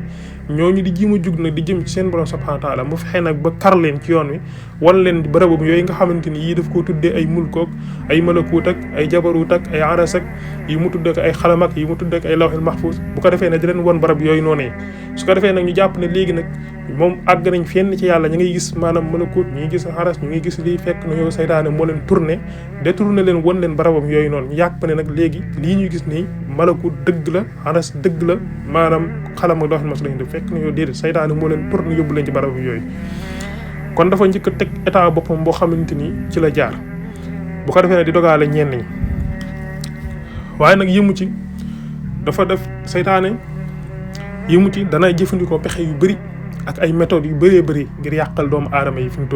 ñooñu di jiima jug nag di jëm ci seen borom subhanahu wa taala mu fexe nag ba kar leen ci yoon wi wan leen bërëbam yooyu nga xamante ni yii daf koo tuddee ay mulkook ay malakuut ak ay jabaruut ak ay aras ak yi mu tuddee ay xalam ak yi mu tuddee ay lawhil mahfuz bu ko defee ne di leen won barab yooyu noonee su ko defee nag ñu jàpp ne léegi nag moom àgg nañ fenn ci yàlla ñu ngi gis maanaam malakuut ñu ngi gis aras ñu ngi gis lii fekk na yow saytaane moo leen détourné leen won leen barabam yooyu noonu ñu yàpp ne nag léegi lii ñuy gis nii malakuut dëgg la aras dëgg la maanaam xalam ak lawhil mahfuz lañ def fekk na yow déedéet saytaane moo leen tourné yóbbu leen ci barabam yooyu kon dafa njëkk a teg état boppam boo xamante ni ci la jaar bu ko defee ne di dogaale ñenn ñi waaye nag yëmu ci dafa def saytaane yëmu ci danay jëfandikoo pexe yu bëri ak ay méthodes yu bëree bëri ngir yàqal doomu aadama yi fi mu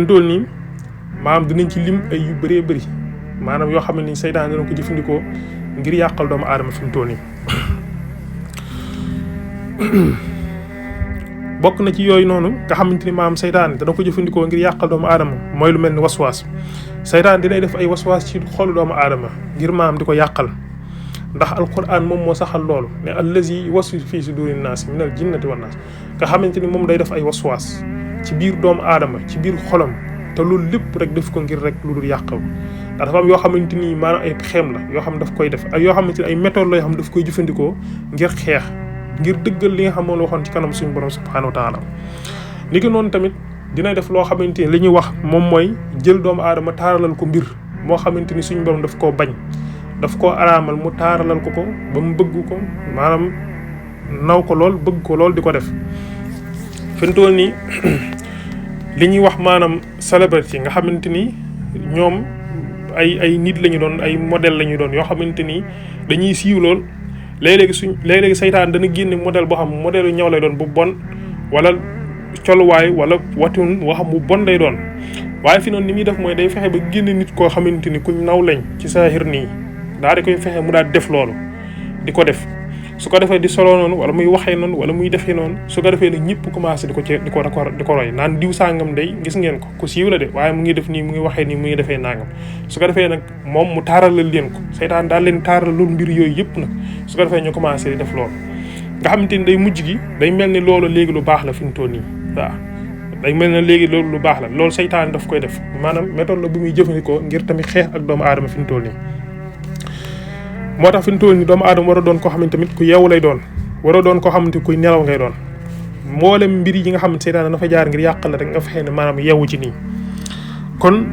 toll nii maanaam dinañ ci lim ay yu bëree bëri maanaam yoo xam ne ni saytaane dana ko jëfandikoo ngir yàqal doomu aadama fi mu toll nii bokk na ci yooyu noonu nga xamante ni maam saytaan dana ko jëfandikoo ngir yàqal doomu aadama mooy lu mel ni waswaas saytaan dinay def ay waswaas ci xolu doomu aadama ngir maam di ko yàqal ndax alquran moom moo saxal loolu ne allazi yuwaswisu fii sudurin naas minal jinnati wan naas nga xamante ni moom day def ay waswaas ci biir doomu aadama ci biir xolam te loolu lépp rek def ko ngir rek lu dul yàqal ndax dafa am yoo xamante ni maanaam ay xeem la yoo xam daf koy def ak yoo xamante ni ay méthode la yoo xam daf koy jëfandikoo ngir xeex ngir dëggal li nga xam moom la waxoon ci kanam suñu borom subhanahu wa taala ni ki noonu tamit dina def loo xamante ni li ñuy wax moom mooy jël doomu aadama taaralal ko mbir moo xamante ni suñu borom daf koo bañ daf koo araamal mu taaralal ko ba mu bëgg ko maanaam naw ko lool bëgg ko lool di ko def fi mu toll nii li ñuy wax maanaam célébrité nga xamante ni ñoom ay nit la ñu doon ay modèle la ñu doon yoo xamante ni dañuy siiw lool léeg-léegi saytaan dana génne modèle boo xam modèle yu ñaw lay doon bu bon wala coluwaay wala watun boo xam bu bon lay doon waaye fi noonu ni muy def mooy day fexe ba génne nit koo xamante ni kuñ naw lañ ci saahir nii daal di koy fexe mu daal def loolu di ko def su ko defee di solo noonu wala muy waxee noonu wala muy defee noonu su ko defee nag ñëpp commencé di ko roy naan diw sàngam day gis ngeen ko ku siiw la de waaye mu ngi def nii mu ngi waxee nii mu ngi defee nangam su ko defee nag moom mu taaralal leen ko seytaan daal leen taaralal mbir yooyu yëpp nag su ko defee ñu commencé di def loolu nga xamante ni day mujj gi day mel ni loolu léegi lu baax la fi mu toll nii waaw day mel ne léegi loolu lu baax la loolu seytaan daf koy def maanaam méthode la bu muy jëfandikoo ngir tamit xeex ak doomu aadama fi mu toll nii moo tax fi mu toll nii doomu aadama war a doon koo xam ne tamit ku yeewu lay doon war a doon koo xamante kuy nelaw ngay doon mboolem mbir yi nga xam ne seytaan dafa jaar ngir yàqal la rek nga fexe ne maanaam yeewu ci nii kon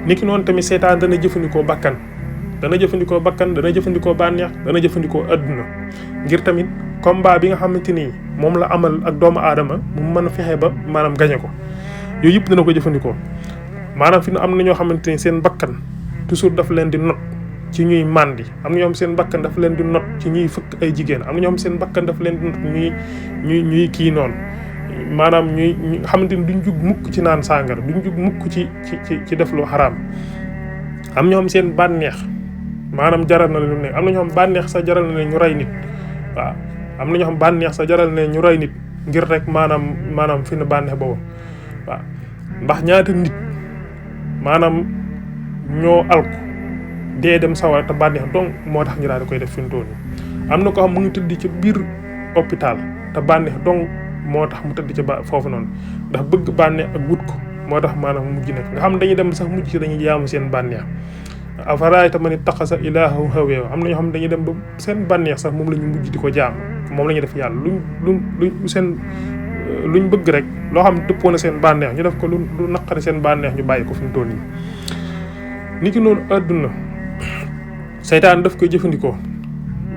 niki noonu tamit seytaan dana jëfandikoo bakkan dana jëfandikoo bànneex dana jëfandikoo adduna ngir tamit combat bi nga xamante ni moom la amal ak doomu aadama mu mën a fexe ba maanaam gañe ko yooyu yëpp dana ko jëfandikoo maanaam fi nu am na ñoo xamante ni seen bakkan toujours daf leen di not ci ñuy màndi am na ñoo xam seen bakkan daf leen di not ci ñuy fëkk ay jigéen am na ñoo xam seen bakkan daf leen di not ñuy kii noonu maanaam ñuy xamante ni duñ jug mukk ci naan sàngara duñ jug mukk ci def lu xaraam am ñoo xam seen bànneex maanaam jaral na lu nekk am na ñoo xam bànneex sax jaral na ñu rey nit waaw am na ñoo xam bànneex sax jaral na ñu rey nit ngir rek maanaam fi na bànneex boobu waaw ndax ñaata nit maanaam ñoo alku dee dem sawara te bànneex donc moo tax ñu daal di koy def fi mu toll nii am na ko xam mu ngi tëdd ci biir hôpital te bànneex donc moo tax mu tëdd ci foofu noonu ndax bëgg bànneex ak wut ko moo tax maanaam mujj nekk nga xam dañuy dem sax mujj ci dañuy jaamu seen bànneex afara'ayta man ittaxasa ilaahahu hawaahu am na ñoo xam ne dañuy dem ba seen bànneex sax moom la ñu mujj di ko jaam moom la ñuy def yàlla luñ bëgg rek loo xam ne dëppoo na seen bànneex ñu def ko lu naqari seen bànneex ñu bàyyi ko fi mu toll nii. ni ki noonu àdduna seytaan daf koy jëfandikoo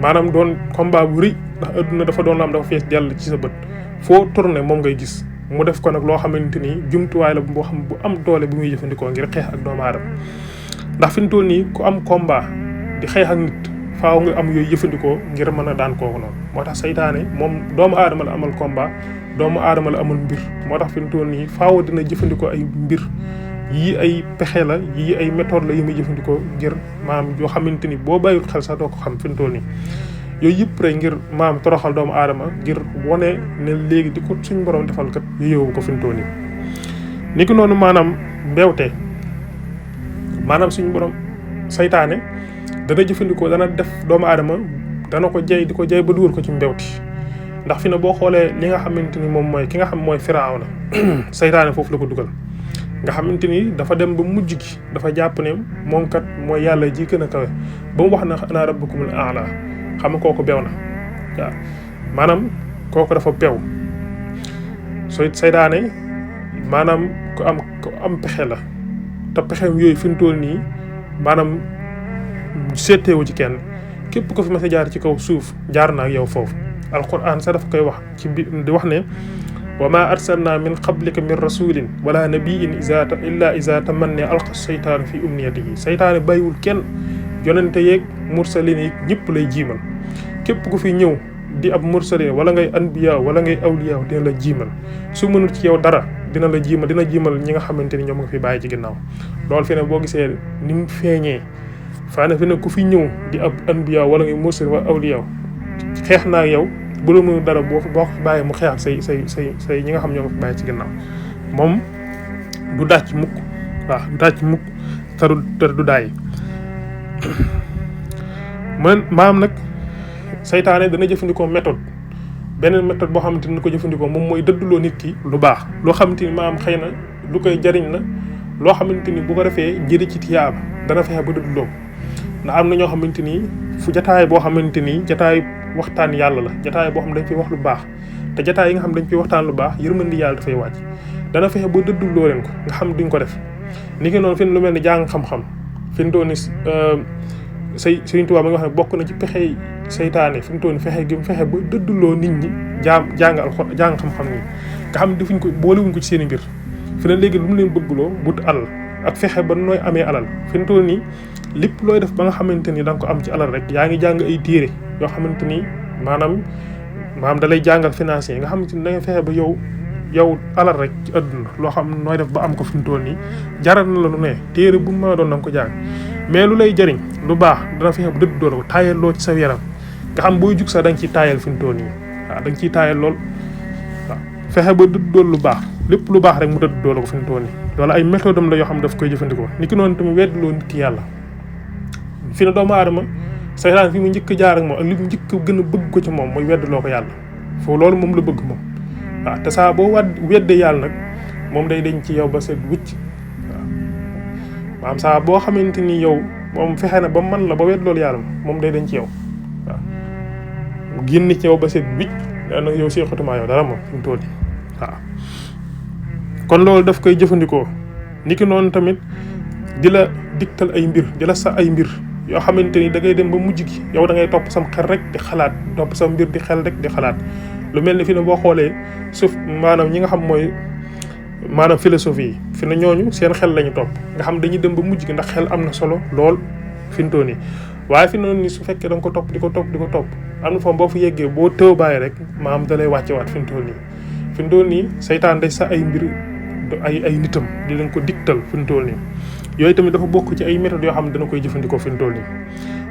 maanaam doon combat bu rëy ndax àdduna dafa doon am dafa fees dell ci sa bët foo tourné moom ngay gis mu def ko nag loo xamante ni jumtuwaay la boo xam bu am doole bu muy jëfandikoo ngir xeex ak doomu aadama ndax fi mu toll nii ku am combat di xeex ak nit faaw nga am yooyu jëfandikoo ngir mën a daan kooku noonu moo tax seytaane moom doomu aadama la amal combat doomu aadama la amal mbir moo tax fi mu toll nii faaw dina jëfandikoo ay mbir yii ay pexe la yii ay méthode la yi muy jëfandikoo ngir maam yoo xamante ni boo bàyyul xel sax doo ko xam fi mu toll nii yooyu yëpp rek ngir maam toroxal doomu aadama ngir wane ne léegi di ko suñ borom defal kat yóbbu ko fi mu toll nii. ni ki noonu maanaam mbeewte maanaam suñ borom saytaane dana jëfandikoo dana def doomu aadama dana ko jay di ko jay ba dugal ko ci mbewti ndax fi ne boo xoolee li nga xamante ni moom mooy ki nga xam mooy Firawna saytaane foofu la ko dugal. nga xamante ni dafa dem ba mujj gi dafa jàpp ne moom kat mooy yàlla ji gën a kawe ba mu wax na ana rabbukumul a'la xam nga kooku beew na waaw maanaam kooku dafa beew saytaane maanaam ku am pexe la te pexeem yooyu fi mu toll nii maanaam seeteewu ci kenn képp ko fi mas a jaar ci kaw suuf jaar na ak yow foofu alquran sax dafa koy wax ci di wax ne wa ma arsalna min qablika min rasulin wala nabiyyin illa iza tamanna alqa seytaanu fi umniyatihi seytaane bàyyiwul kenn yonente yeeg mursalin yi ñëpp lay jiimal képp ku fi ñëw di ab mursalin wala ngay anbiya wala ngay awliya dina la jiimal su mënul ci yow dara dina jiimal ñi nga xamante ni ñoom nga fi bàyyi ci ginnaaw loolu fi ne boo gisee ni mu feeñee faa ne fi ne ku fi ñëw di ab anbiya wala ngay mursalin wala awliya xeex naa yow bu la mënul dara boo ko bàyyi mu xeex ak say ñi nga xam ñoo nga fi bàyyi ci ginnaaw moom du dàcc mukk waaw du dàcc mukk te du daay maam nag saytaane dana jëfandikoo méthode beneen méthode boo xamante ni ko jëfandikoo moom mooy dëdduloo nit ki lu baax loo xamante ni maam xëy na lu koy jariñ la loo xamante ni bu ko defee jëri ci tiyaaba dana fexe ba dëdduloo ndax am na ñoo xamante ni fu jataay boo xamante ni jataay waxtaan yàlla la jataay boo xam dañ fiy wax lu baax te jataay yi nga xam dañ fiy waxtaan lu baax yërmandi yàlla dafay wàcc dana fexe ba dëdduloo leen ko nga xam duñ ko def ni ki noonu fi lu mel ni jàng xam-xam fi mu toll ni Sëriñ Tuubaa ba nga xam ne bokk na ci pexe saytaane fi mu toll ni fexe gi mu fexe ba dëdduloo nit ñi jàng xam-xam ni nga xam ne defuñ ko boolewuñ ko ci seen i mbir fi ne léegi lu mu leen bëggloo wut alal ak fexe ba nooy amee alal fi mu toll nii lépp looy def ba nga xamante ni da nga ko am ci alal rek yaa ngi jàng ay téere yoo xamante ni maanaam da lay jàngal financier nga xamante ni da nga fexe ba yow alal rek ci àdduna loo xam nooy def ba am ko fi mu toll nii jaral na la lu ne téere bu ma doon da nga ko jàng mais lu lay jëriñ lu baax dana fexe ba dëdd doole ko taayal loo ci sa yaram nga xam booy jug sax da nga ciy taayal fi mu toll nii waaw da nga ciy taayal lool waaw fexe ba dëdd dool lu baax lépp lu baax rek mu dëdd doole ko fi mu toll nii loolu ay méthode am la yoo xam daf koy jëfandikoo ni ki noonu tamit weddloo nit ki yàlla fi ne doomu aadama saytaan fi mu njëkk jaar ak moom ak li mu njëkk gën a bëgg ko ci moom mooy weddloo ko yàlla foofu loolu moom la bëgg moom waaw te saa boo weddee yàlla nag moom day deñ ci yow ba seet wicc waaw maanaam saa boo xamante ni yow moom fexe na ba man la ba wedd loolu yàlla moom day deñ ci yow waaw génn ci yow ba seet wicc nag yow seexatumaa yow dara moom fi mu toll nii waaw kon loolu daf koy jëfandikoo niki noonu tamit di la digtal ay mbir di la sa ay mbir yoo xamante ni da ngay dem ba mujj gi yow da ngay topp sam xel rek di xalaat topp sam mbir di xel rek di xalaat lu mel ni fi ne boo xoolee suuf maanaam ñi nga xam mooy maanaam philosophie yi fi ne ñooñu seen xel lañu topp nga xam dañuy dem ba mujj gi ndax xel am na solo lool fi mu toll nii waaye fi noonu ni su fekkee da nga ko topp di ko topp am na foofu boo fa yeggee boo tëw bàyyi rek maanaam da lay wàccewaat fi mu toll nii saytaan day sa ay mbir ay nitam di leen ko digtal fi mu toll nii yooyu tamit dafa bokk ci ay méthodes yoo xam ne dana koy jëfandikoo fi mu toll nii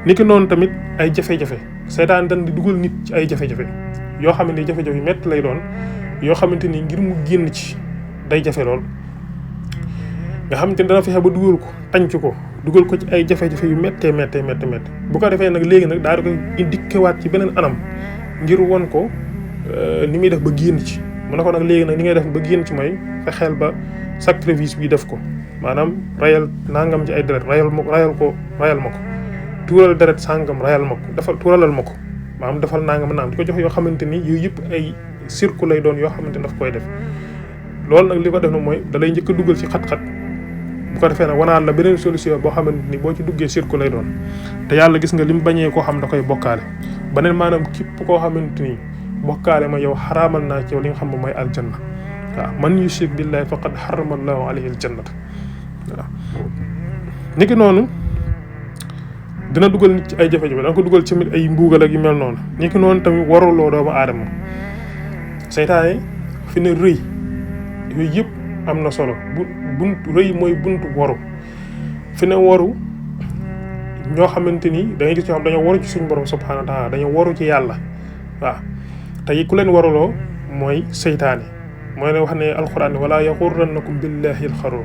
niki noonu tamit ay jafe-jafe saytaan dañ di dugal nit ci ay jafe-jafe yoo xam ne jafe-jafe yu métti lay doon yoo xamante ni ngir mu génn ci day jafe lool nga xamante ni dana fexe ba dugal ko ci ay jafe-jafe yu méttee bu ko defee nag léegi nag daal di koy dikkewaat ci beneen anam ngir won ko ni muy def ba génn ci mu ne ko nag léegi nag ni ngay def ba génn ci mooy fexeel ba sacrifice bi def ko maanaam rayal nangam ci ay deret rayal ma ko tuural deret sàngam rayal ma ko defal tuuralal ma ko maanaam defal nangam naam di ko jox yoo xamante ni yooyu yëpp ay cirque lay doon yoo xamante ni daf koy def loolu nag li ko def na mooy da lay njëkk a dugal ci xat-xat bu ko defee nag wanaan la beneen solution boo xamante ni boo ci duggee cirque lay doon te yàlla gis nga lim bañee koo xam da koy bokkaale beneen maanaam képp koo xamante ni bokkaale ma yow xaraamal naa ci yow li nga xam ne mooy aljanna waaw man yushrik billahi faqad harrama allahu alayhi aljannata waaw niki noonu dina dugal nit ci ay jafe-jafe dana ko dugal ci mit ay mbuugal ak yu mel noonu niki noonu tamit waruloo doomu aadama seytaane fi ne rëy yooyu yëpp am na solo buntu rëy mooy buntu waru fi ne waru ñoo xamante ni da ngay gis ñoo xam dañoo waru ci suñu borom subhanahu wa taala dañoo waru ci yàlla waaw tey ku leen waruloo mooy seytaane mooy ne wax ne alquran ne wala yaxurrannakum billahi alxaruur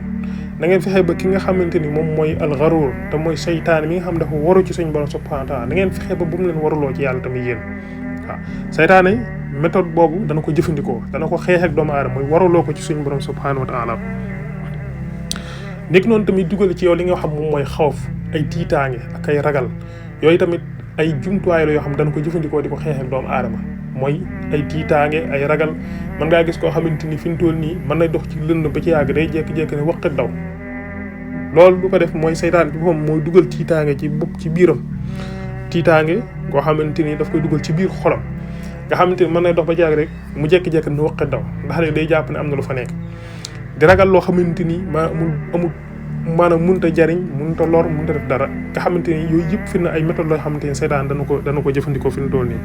na ngeen fexe ba ki nga xamante ni moom mooy alxaruur te mooy seytaane mi nga xam dafa waru ci suñu borom subhanahu wa taala na ngeen fexe ba bu mu leen waruloo ci yàlla tamit yéen waaw seytaane méthode boobu dana ko jëfandikoo dana ko xeex ak doomu aadama mooy waruloo ko ci suñu borom subhanahu wa taala nekk noonu tamit dugal ci yow li nga xam moom mooy xawf ay tiitaange ak ay ragal yooyu tamit ay jumtuwaay la yoo xam dana ko jëfandikoo di ko xeex ak doomu aadama mooy ay tiitaange ay ragal mën ngaa gis koo xamante ni fi mu toll nii mën na dox ci lënd ba ci yàgg day jékki-jékki ne waqit daw loolu du ko def mooy seytaan bi moom mooy dugal tiitaange ci bopp ci biiram tiitaange koo xamante ni daf koy dugal ci biir xolam nga xamante ni mën na dox ba ci yàgg rek mu jékki-jékki ne waqit daw ndax rek day jàpp ne am na lu fa nekk di ragal loo xamante ni amul maanaam mënut a jariñ mënut a lor mënut a def dara nga xamante ni yooyu yëpp fi na ay méthode loo xamante ni seytaan dana ko jëfandikoo fi mu toll nii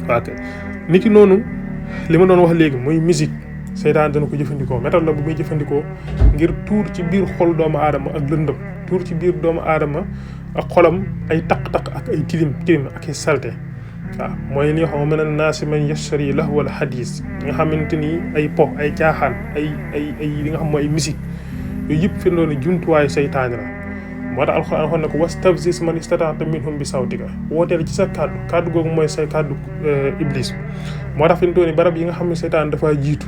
waaw kay niki noonu li ma doon wax léegi muy musique seytaan dana ko jëfandikoo méthode la bu muy jëfandikoo ngir tuur ci biir xol doomu aadama ak lëndëm tuur ci biir doomu aadama ak xolam ay taq-taq ak ay tilim ak ay salte waaw mooy li nga xam ne mën naa si man yashari lahwal hadis nga xamante ni ay po ay caaxaan ay li nga xam mooy ay musique yooyu yëpp fi doon jumtuwaayu seytaane la moo tax alxuraan waxoon na ko wastafzis man istata'ta minhum bi sawtika wooteel ci sa kàddu googu mooy say kàddu iblis moo tax fi mu toll nii barab yi nga xam ne seytaan dafa jiitu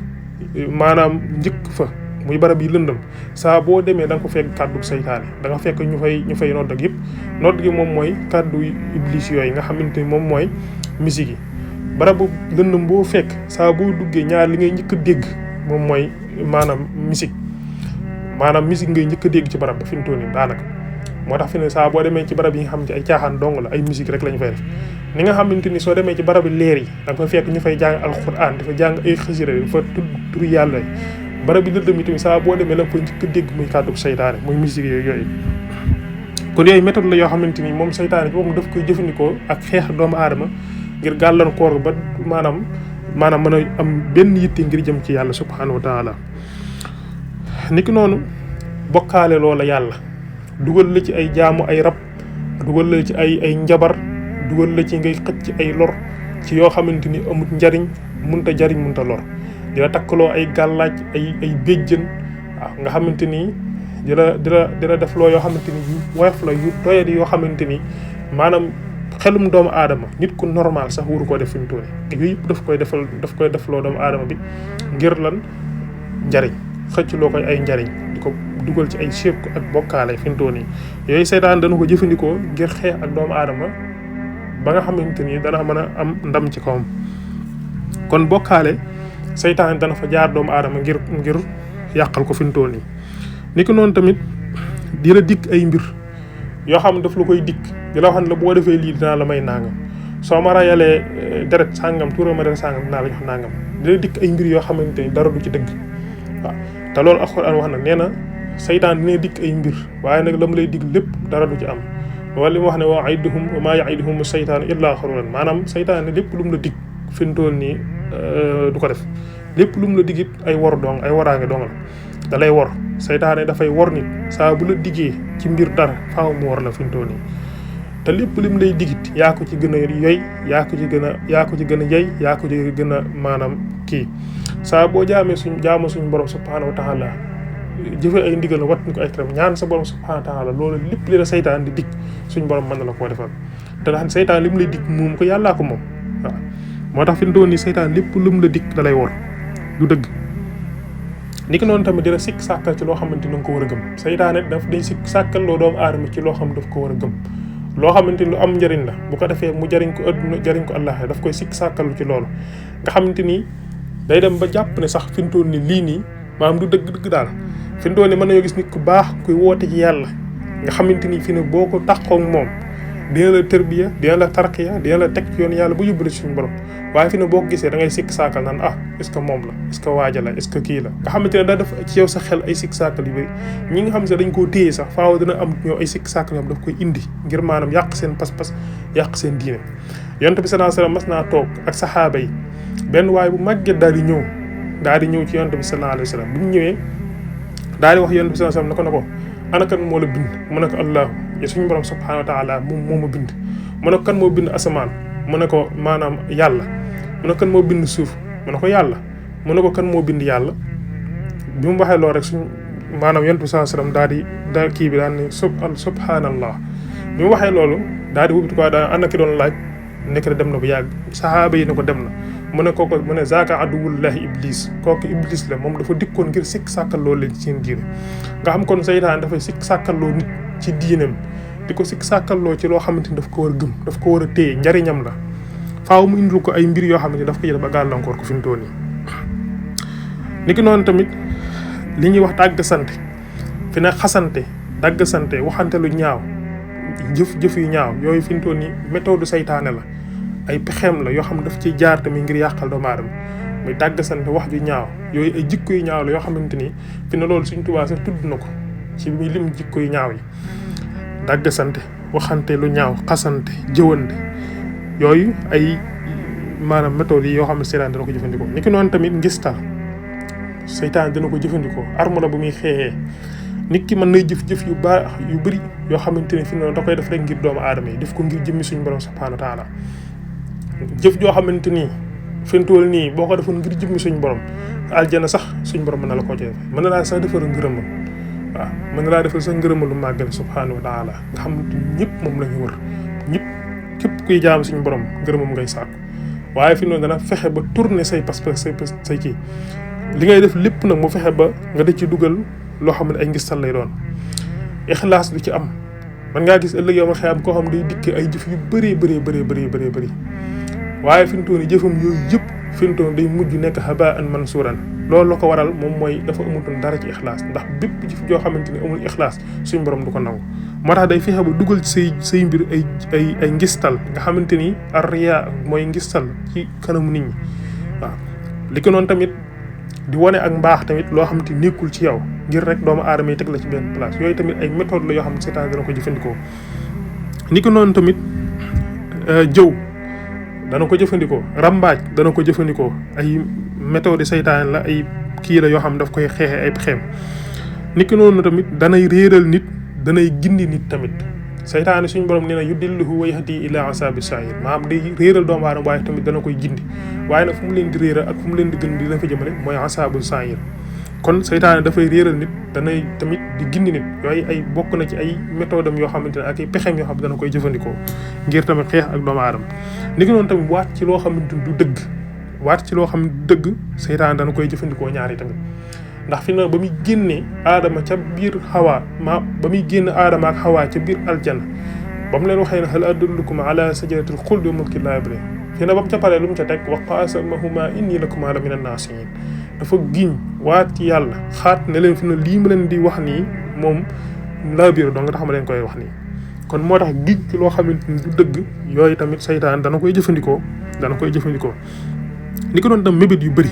maanaam njëkk fa muy barab yi lëndëm saa boo demee da nga ko fekk kàddu seytaane da nga fekk ñu fay nodd ak yëpp nodd gi moom mooy kàddu iblis yooyu nga xamante ni moom mooy musique yi barabu lëndëm boo fekk saa boo duggee ñaar li ngay njëkk a dégg moom mooy maanaam musique ngay njëkk a dégg ci barab ba fi mu toll nii daanaka moo tax fi ne saa boo demee ci barab yi nga xam ci ay caaxaan dong la ay musique rek la ñu fay def ni nga xamante ni soo demee ci barab leer yi da nga fa fekk ñu fay jàng alxuraan dafa jàng ay xasida dafa tudd turu yàlla yi barab yi lëndëm yi tamit saa boo demee la nga koy njëkk a dégg muy kàddu seytaane muy musique yooyu kon yooyu méthode la yoo xamante ni moom seytaane bi moom daf koy jëfandikoo ak xeex doomu aadama ngir gàllankoor ba maanaam mën a am benn yitte ngir jëm ci yàlla subhanahu wa taala niki noonu bokkaale loola yàlla dugal la ci ay jaamu ay rab dugal la ci ay njabar dugal la ci ngay xëcc ci ay lor ci yoo xamante ni amut njariñ munta jariñ munta lor dina takkaloo ay gàllaaj ay béjjën waaw nga xamante ni dina def loo yoo xamante ni yu woyof la yu doyadi yoo xamante ni maanaam xelum doomu aadama nit ku normal sax waru koo def fi mu toll yooyu yëpp daf koy def loo doomu aadama bi ngir lan njariñ xëcc loo koy ay njariñ di ko dugal ci ay shirk ak bokkaale fi mu toll nii yooyu seytaan dana ko jëfandikoo ngir xeex ak doomu aadama ba nga xamante ni dana mën a am ndam ci kawam kon bokkaale seytaan dana fa jaar doomu aadama ngir yàqal ko fi mu toll nii ni ko noonu tamit di la dikk ay mbir yoo xam ne daf la koy dikk di la wax ne la boo defee lii dinaa la may nangam soo ma rayalee deret sàngam tuura ma deret sàngam dinaa la jox nangam di la dikk ay mbir yoo xamante ni dara du ci dëgg waaw te loolu alxuraan wax na nee na seytaan dina dikk ay mbir waaye nag la mu lay dig lépp dara du ci am wala li mu wax ne wa aiduhum wa maa yaiduhum seytaanu illaa xaruuran maanaam seytaan ne lépp lu mu la dig fi mu toll nii du ko def lépp lu mu la dig it ay wor dong ay waraange dong la da lay wor seytaane dafay wor nit saa bu la diggee ci mbir dara faaw mu wor la fi mu toll nii te lépp lim lay digit yaa ko ci gën a yoy yaa ko ci gën a yey yaa ko ci gën a maanaam kii saa boo jaamu suñ borom subhaanahu wa taala jëfe ay ndigal wat ñu ko ay teram ñaan sa borom subhaanahu wa taala loolu lépp li la seytaan di dig suñ borom mën na la koo defal te dax seytaan lim lay dig moom ko yàllaa ko moom waaw moo tax fi mu toll nii seytaan lépp lu mu la dig da lay wor du dëgg niki noonu tamit dina sikk sàkkal ci loo xamante ni nga ko war a gëm saytaane daf day sikk sàkkal loo doomu aadama ci loo xam daf ko war a gëm loo xamante ni lu am njëriñ la bu ko defee mu jëriñ ko adduna jëriñ ko àllaaxira daf koy sikk sàkkalu ci loolu nga xamante ni day dem ba jàpp ne sax fi mu toll ni lii nii maanaam du dëgg daal fi mu toll ni mën nañoo gis nit ku baax kuy woote ci yàlla nga xamante ni fi ne boo ko taxoo ak moom dina la tërbiya dina la tarqiya dina la teg ci yoon yàlla bu yóbbu la suñu borom waaye fi ne boo ko gisee da ngay sikk saakal naan est ce que moom la est ce que waaja la est ce que kii la nga xamante ne daa def ci yow sa xel ay sikk saakal yu bëri ñi nga xam ne dañ koo téye sax faaw dina am ñoo ay sikk saakal yoo xam daf koy indi ngir maanaam yàq seen pas-pas yàq seen diine yonent bi sallallahu alayhi wasallam mas naa toog ak saxaaba yi benn waay bu màgget daal di ñëw ci yonent bi sallallahu alayhi wasallam bi mu ñëwee daal di wax yonent bi sallallahu alayhi wasallam ne ko ana kan moo la bind mu ne ko allahu ya suñu borom subhanahu wa taala moom moo ma bind mu ne ko kan moo bind asamaan mu ne ko maanaam yàlla mu ne ko kan moo bind suuf mu ne ko yàlla mu ne ko kan moo bind yàlla bi mu waxee loolu rek suñu maanaam yonent bi sallallahu alayhi wasallam daal kii bi daal ne subhanallah bi mu waxee loolu daal di wubbi ko daal ana ki doon laaj nekk dem na bu yàgg saxaaba yi ne ko dem na mu ne kooku mu ne zaaka aduwullahi iblis kooku iblis la moom dafa dikkoon ngir sikk sàkkalloo leen ci seen diine nga xam kon seytaan dafay sikk sàkkalloo nit ci diinam di ko sikk sàkkalloo ci loo xamante ni daf ko war a gëm daf ko war a téye njariñam la faaw mu indil ko ay mbir yoo xamante ni daf ko jël ba gàllankoor ko fi mu toll nii niki noonu tamit li ñuy wax dàgg sante fi ne xasante dàgg sante waxante lu ñaaw jëf yu ñaaw yooyu fi mu toll nii méthode seytaane la ay pexeem la yoo xam ne daf ciy jaar tamit ngir yàqal doomu aadama muy dàggasante wax ju ñaaw yooyu ay jikko yu ñaaw la yoo xamante ni fi ne loolu Sëriñ Tuubaa sax tudd na ko ci muy lim jikko yu ñaaw yi dàggasante waxante lu ñaaw xasante jëwante yooyu ay maanaam méthode yi yoo xam ne seytaan dana ko jëfandikoo niki noonu tamit ngistal seytaan dana ko jëfandikoo arme la bu muy xeexee nit ki mën nay jëf yu baax yu bëri yoo xamante ne fi noonu da koy def rek ngir doomu aadama yi def ko ngir jëmmi suñu borom subhanahu wa taala jëf joo xamante ni fentool nii boo ko defoon ngir jëmmi suñu borom aljana sax suñu borom mën na la ko joxe mën na laa sax defal ngërëmal waaw mën na laa defal sax ngërëmal lu màggale subhanahu wa taala nga xamante ni ñëpp moom la ñu wër ñëpp képp kuy jaam suñu borom ngërëmam ngay sàkku waaye fi noonu dana fexe ba tourner say pas-pas say kii li ngay def lépp nag mu fexe ba nga da ci dugal loo xam ne ay ngistal lay doon ixlaas du ci am man ngaa gis ëllëg yow ma xëy am koo xam day dikkee ay jëf yu bëree waaye fi mu toll nii jëfam yooyu yëpp fi mu toll day mujj nekk habaan mansuuran loolu la ko waral moom mooy dafa amutoon dara ci ixlaas ndax bépp jëf joo xamante ne amul ixlaas suñu borom du ko nangu moo tax day fexe ba dugal ci say mbir ay ngistal nga xamante ni ar-riyaa mooy ngistal ci kanamu nit ñi waaw li ko noonu tamit di wane ak mbaax tamit loo xamante ni nekkul ci yow ngir rek doomu aadama yi teg la ci benn place yooyu tamit ay méthode la yoo xam ne seytaan dana ko jëfandikoo ni ko noonu tamit jëw dana ko jëfandikoo rambaaj dana ko jëfandikoo ay méthode seytaan la ay kii la yoo xam ne daf koy xeexe ay pexeem ni ki noonu tamit danay réeral nit danay gindi nit tamit seytaane suñu borom nee na yudilluhu wa yahdi ila asabi sa'ir maanaam day réeral doomu aadama waaye tamit dana koy gindi waaye nag fu mu leen di réeral ak fu mu leen di gën di leen fa jëmale mooy asabu sa'ir kon seytaane dafay réeral nit danay tamit di gindi nit yooyu ay bokk na ci ay méthode am yoo xamante ne ak ay pexeem yoo xam ne dana koy jëfandikoo ngir tamit xeex ak doomu aadama ni ki noonu tamit waat ci loo xamante du dëgg waat ci loo xam ne du dëgg seytaane dana koy jëfandikoo ñaari tamit ndax fi na ba muy génnee aadama ca biir xawaa ba muy génn aadama ak xawaa ca biir aljana ba mu leen waxee ne hal adullukum ala sajaratil xuldi wa mulkin laa yablaa fi na ba mu ca paree lu mu ca teg wa qaasamahuma inni lakumaa la mina naasihiin dafa giñ waat ci yàlla xaat ne leen fi na lii ma leen di wax nii moom laa biir doo nga tax ma leen koy wax nii kon moo tax giñ ci loo xamante ni du dëgg yooyu tamit seytaan dana koy jëfandikoo ni ko doon tam mébét yu bëri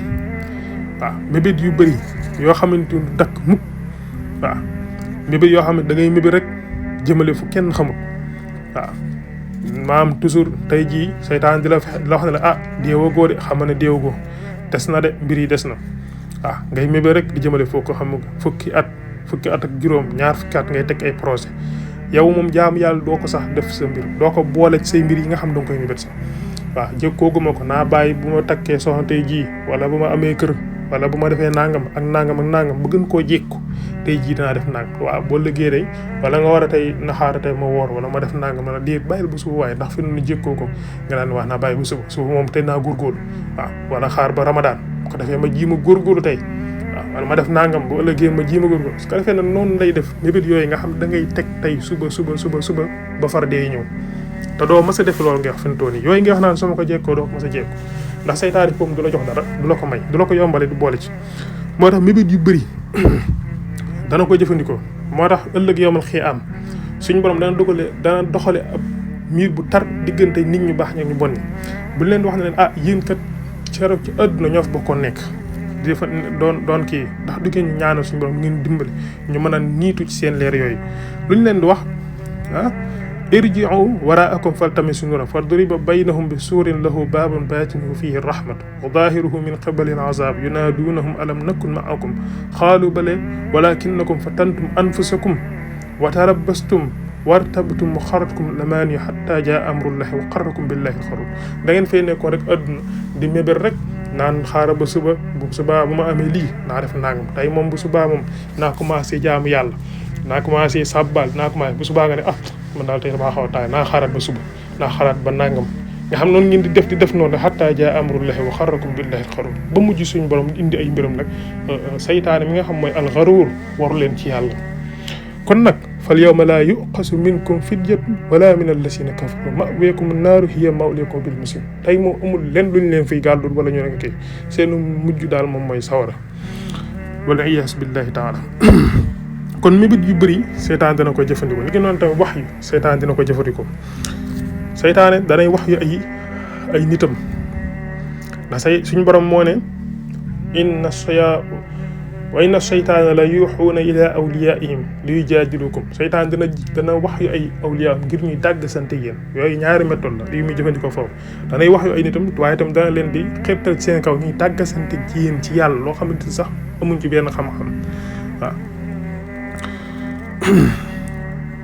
waaw mébét yu bëri yoo xamante ni du dakk mukk waaw mébét yoo xamante da ngay mébét rek jëmale fu kenn xamul waaw maam toujours tey jii seytaan di la wax ne la déewagoo de xam ne déewagoo des na de mbir yi des na waaw ngay mébét rek di jëmale foo ko xam nga fukki at ak juróom ñaar fukki at ngay teg ay projet yow moom jaamu yàlla doo ko sax def sa mbir doo ko boole ci say mbir yi nga xam da nga koy mébét sax waaw jëkkooguma ko naa bàyyi bu ma takkee soxna tey jii wala bu ma amee kër wala bu ma defee nangam ak nangam ba gën koo jékku tey jii danaa def nangam waaw boo liggéey day wala nga war a tey naxaara tey ma woor wala ma def nangam la déet bàyyil bu suba waaye ndax fi nu jékkoo ko nga naan wax naa bàyyi bu suba moom tey naa góorgóorlu waaw wala xaar ba ramadaan bu ko defee ma ji ma góorgóorlu tey waaw ma def nangam bu ëllëgee ma jiima góor ko su ko defee nag noonu lay def mébét yooyu nga xam da ngay teg tey suba ba far dee ñëw te doo mës a def loolu nga wax fi mu toll nii yooyu nga wax naan su ma ko jekkoo doo ko mës a jekku ndax saytaane foofu du la jox dara du la ko may du la ko yombale du boole ci moo tax mébét yu bëri dana ko jëfandikoo moo tax ëllëg yowmal xiyaam suñu borom dana doxale ab miir bu tar diggante nit ñu baax ña ñu bon ñi bu leen di wax ne leen yéen kat ci àdduna ñoo fi bokkoon nekk di fa doon kii ndax du ngeen ñaanal suñu borom ngeen dimbali ñu mën a niitu ci seen leer yooyu lu ñu leen di wax irji'u waraakum faltamisu nuuran faduriba baynahum bi suurin lahu baabun baatinuhu fiihi rahmatu wa zaahiruhu min qibalihi al-'azaab yunaaduunahum alam nakun ma'akum qaaluu balaa walaakinnakum fatantum anfusakum wa tarabbastum wartabtum wa xarratkum al-amaaniyyu hattaa jaa'a amrullaahi wa garrakum billaahi al-gharuur da ngeen fay nekkoon rek àdduna di mébér rek naan xaaral ba suba bu subaa bu ma amee lii naa def nangam tey moom bu subaa moom naa commencé jaamu yàlla naa commencé sabbal naa commencé bu subaa nga ne man daal tey damaa xaw a taay naa xaaraat ba suba naa xaaraat ba nangam nga xam noonu ngeen di def noonu xattaa jaa amrullahi wa xarrakum billahi alxaruur ba mujj suñu borom indi ay mbiram nag saytaane mi nga xam mooy alxaruur waru leen ci yàlla kon nag fal yawma laa yuqasu minkum fidyatun wala min allasina kafaru ma'waakum naaru hiya mawlaakum bil muslim tey moo amul leen luñ leen fiy gàllul wala ñu ne kii seen mujj daal moom mooy sawara wala iyaasu billahi taala kon mébét yu bëri seytaan dina ko jëfandikoo ni ki noonu tamit wax yu seytaan dina ko jëfandikoo seytaane danay wax yu ay nitam ndax suñu borom moo ne inna seytaana la yuuxuuna ila awliyaihim li yujaadilukum seytaan dana wax yu ay awliya ngir ñuy dàgg sante yéen yooyu ñaari méthode la yu muy jëfandikoo foofu danay wax yu ay nitam waaye itam dana leen di xeebtal ci seen kaw ñuy dàgg sante ci yéen ci yàlla loo xamante ni sax amuñ ci benn xam-xam waaw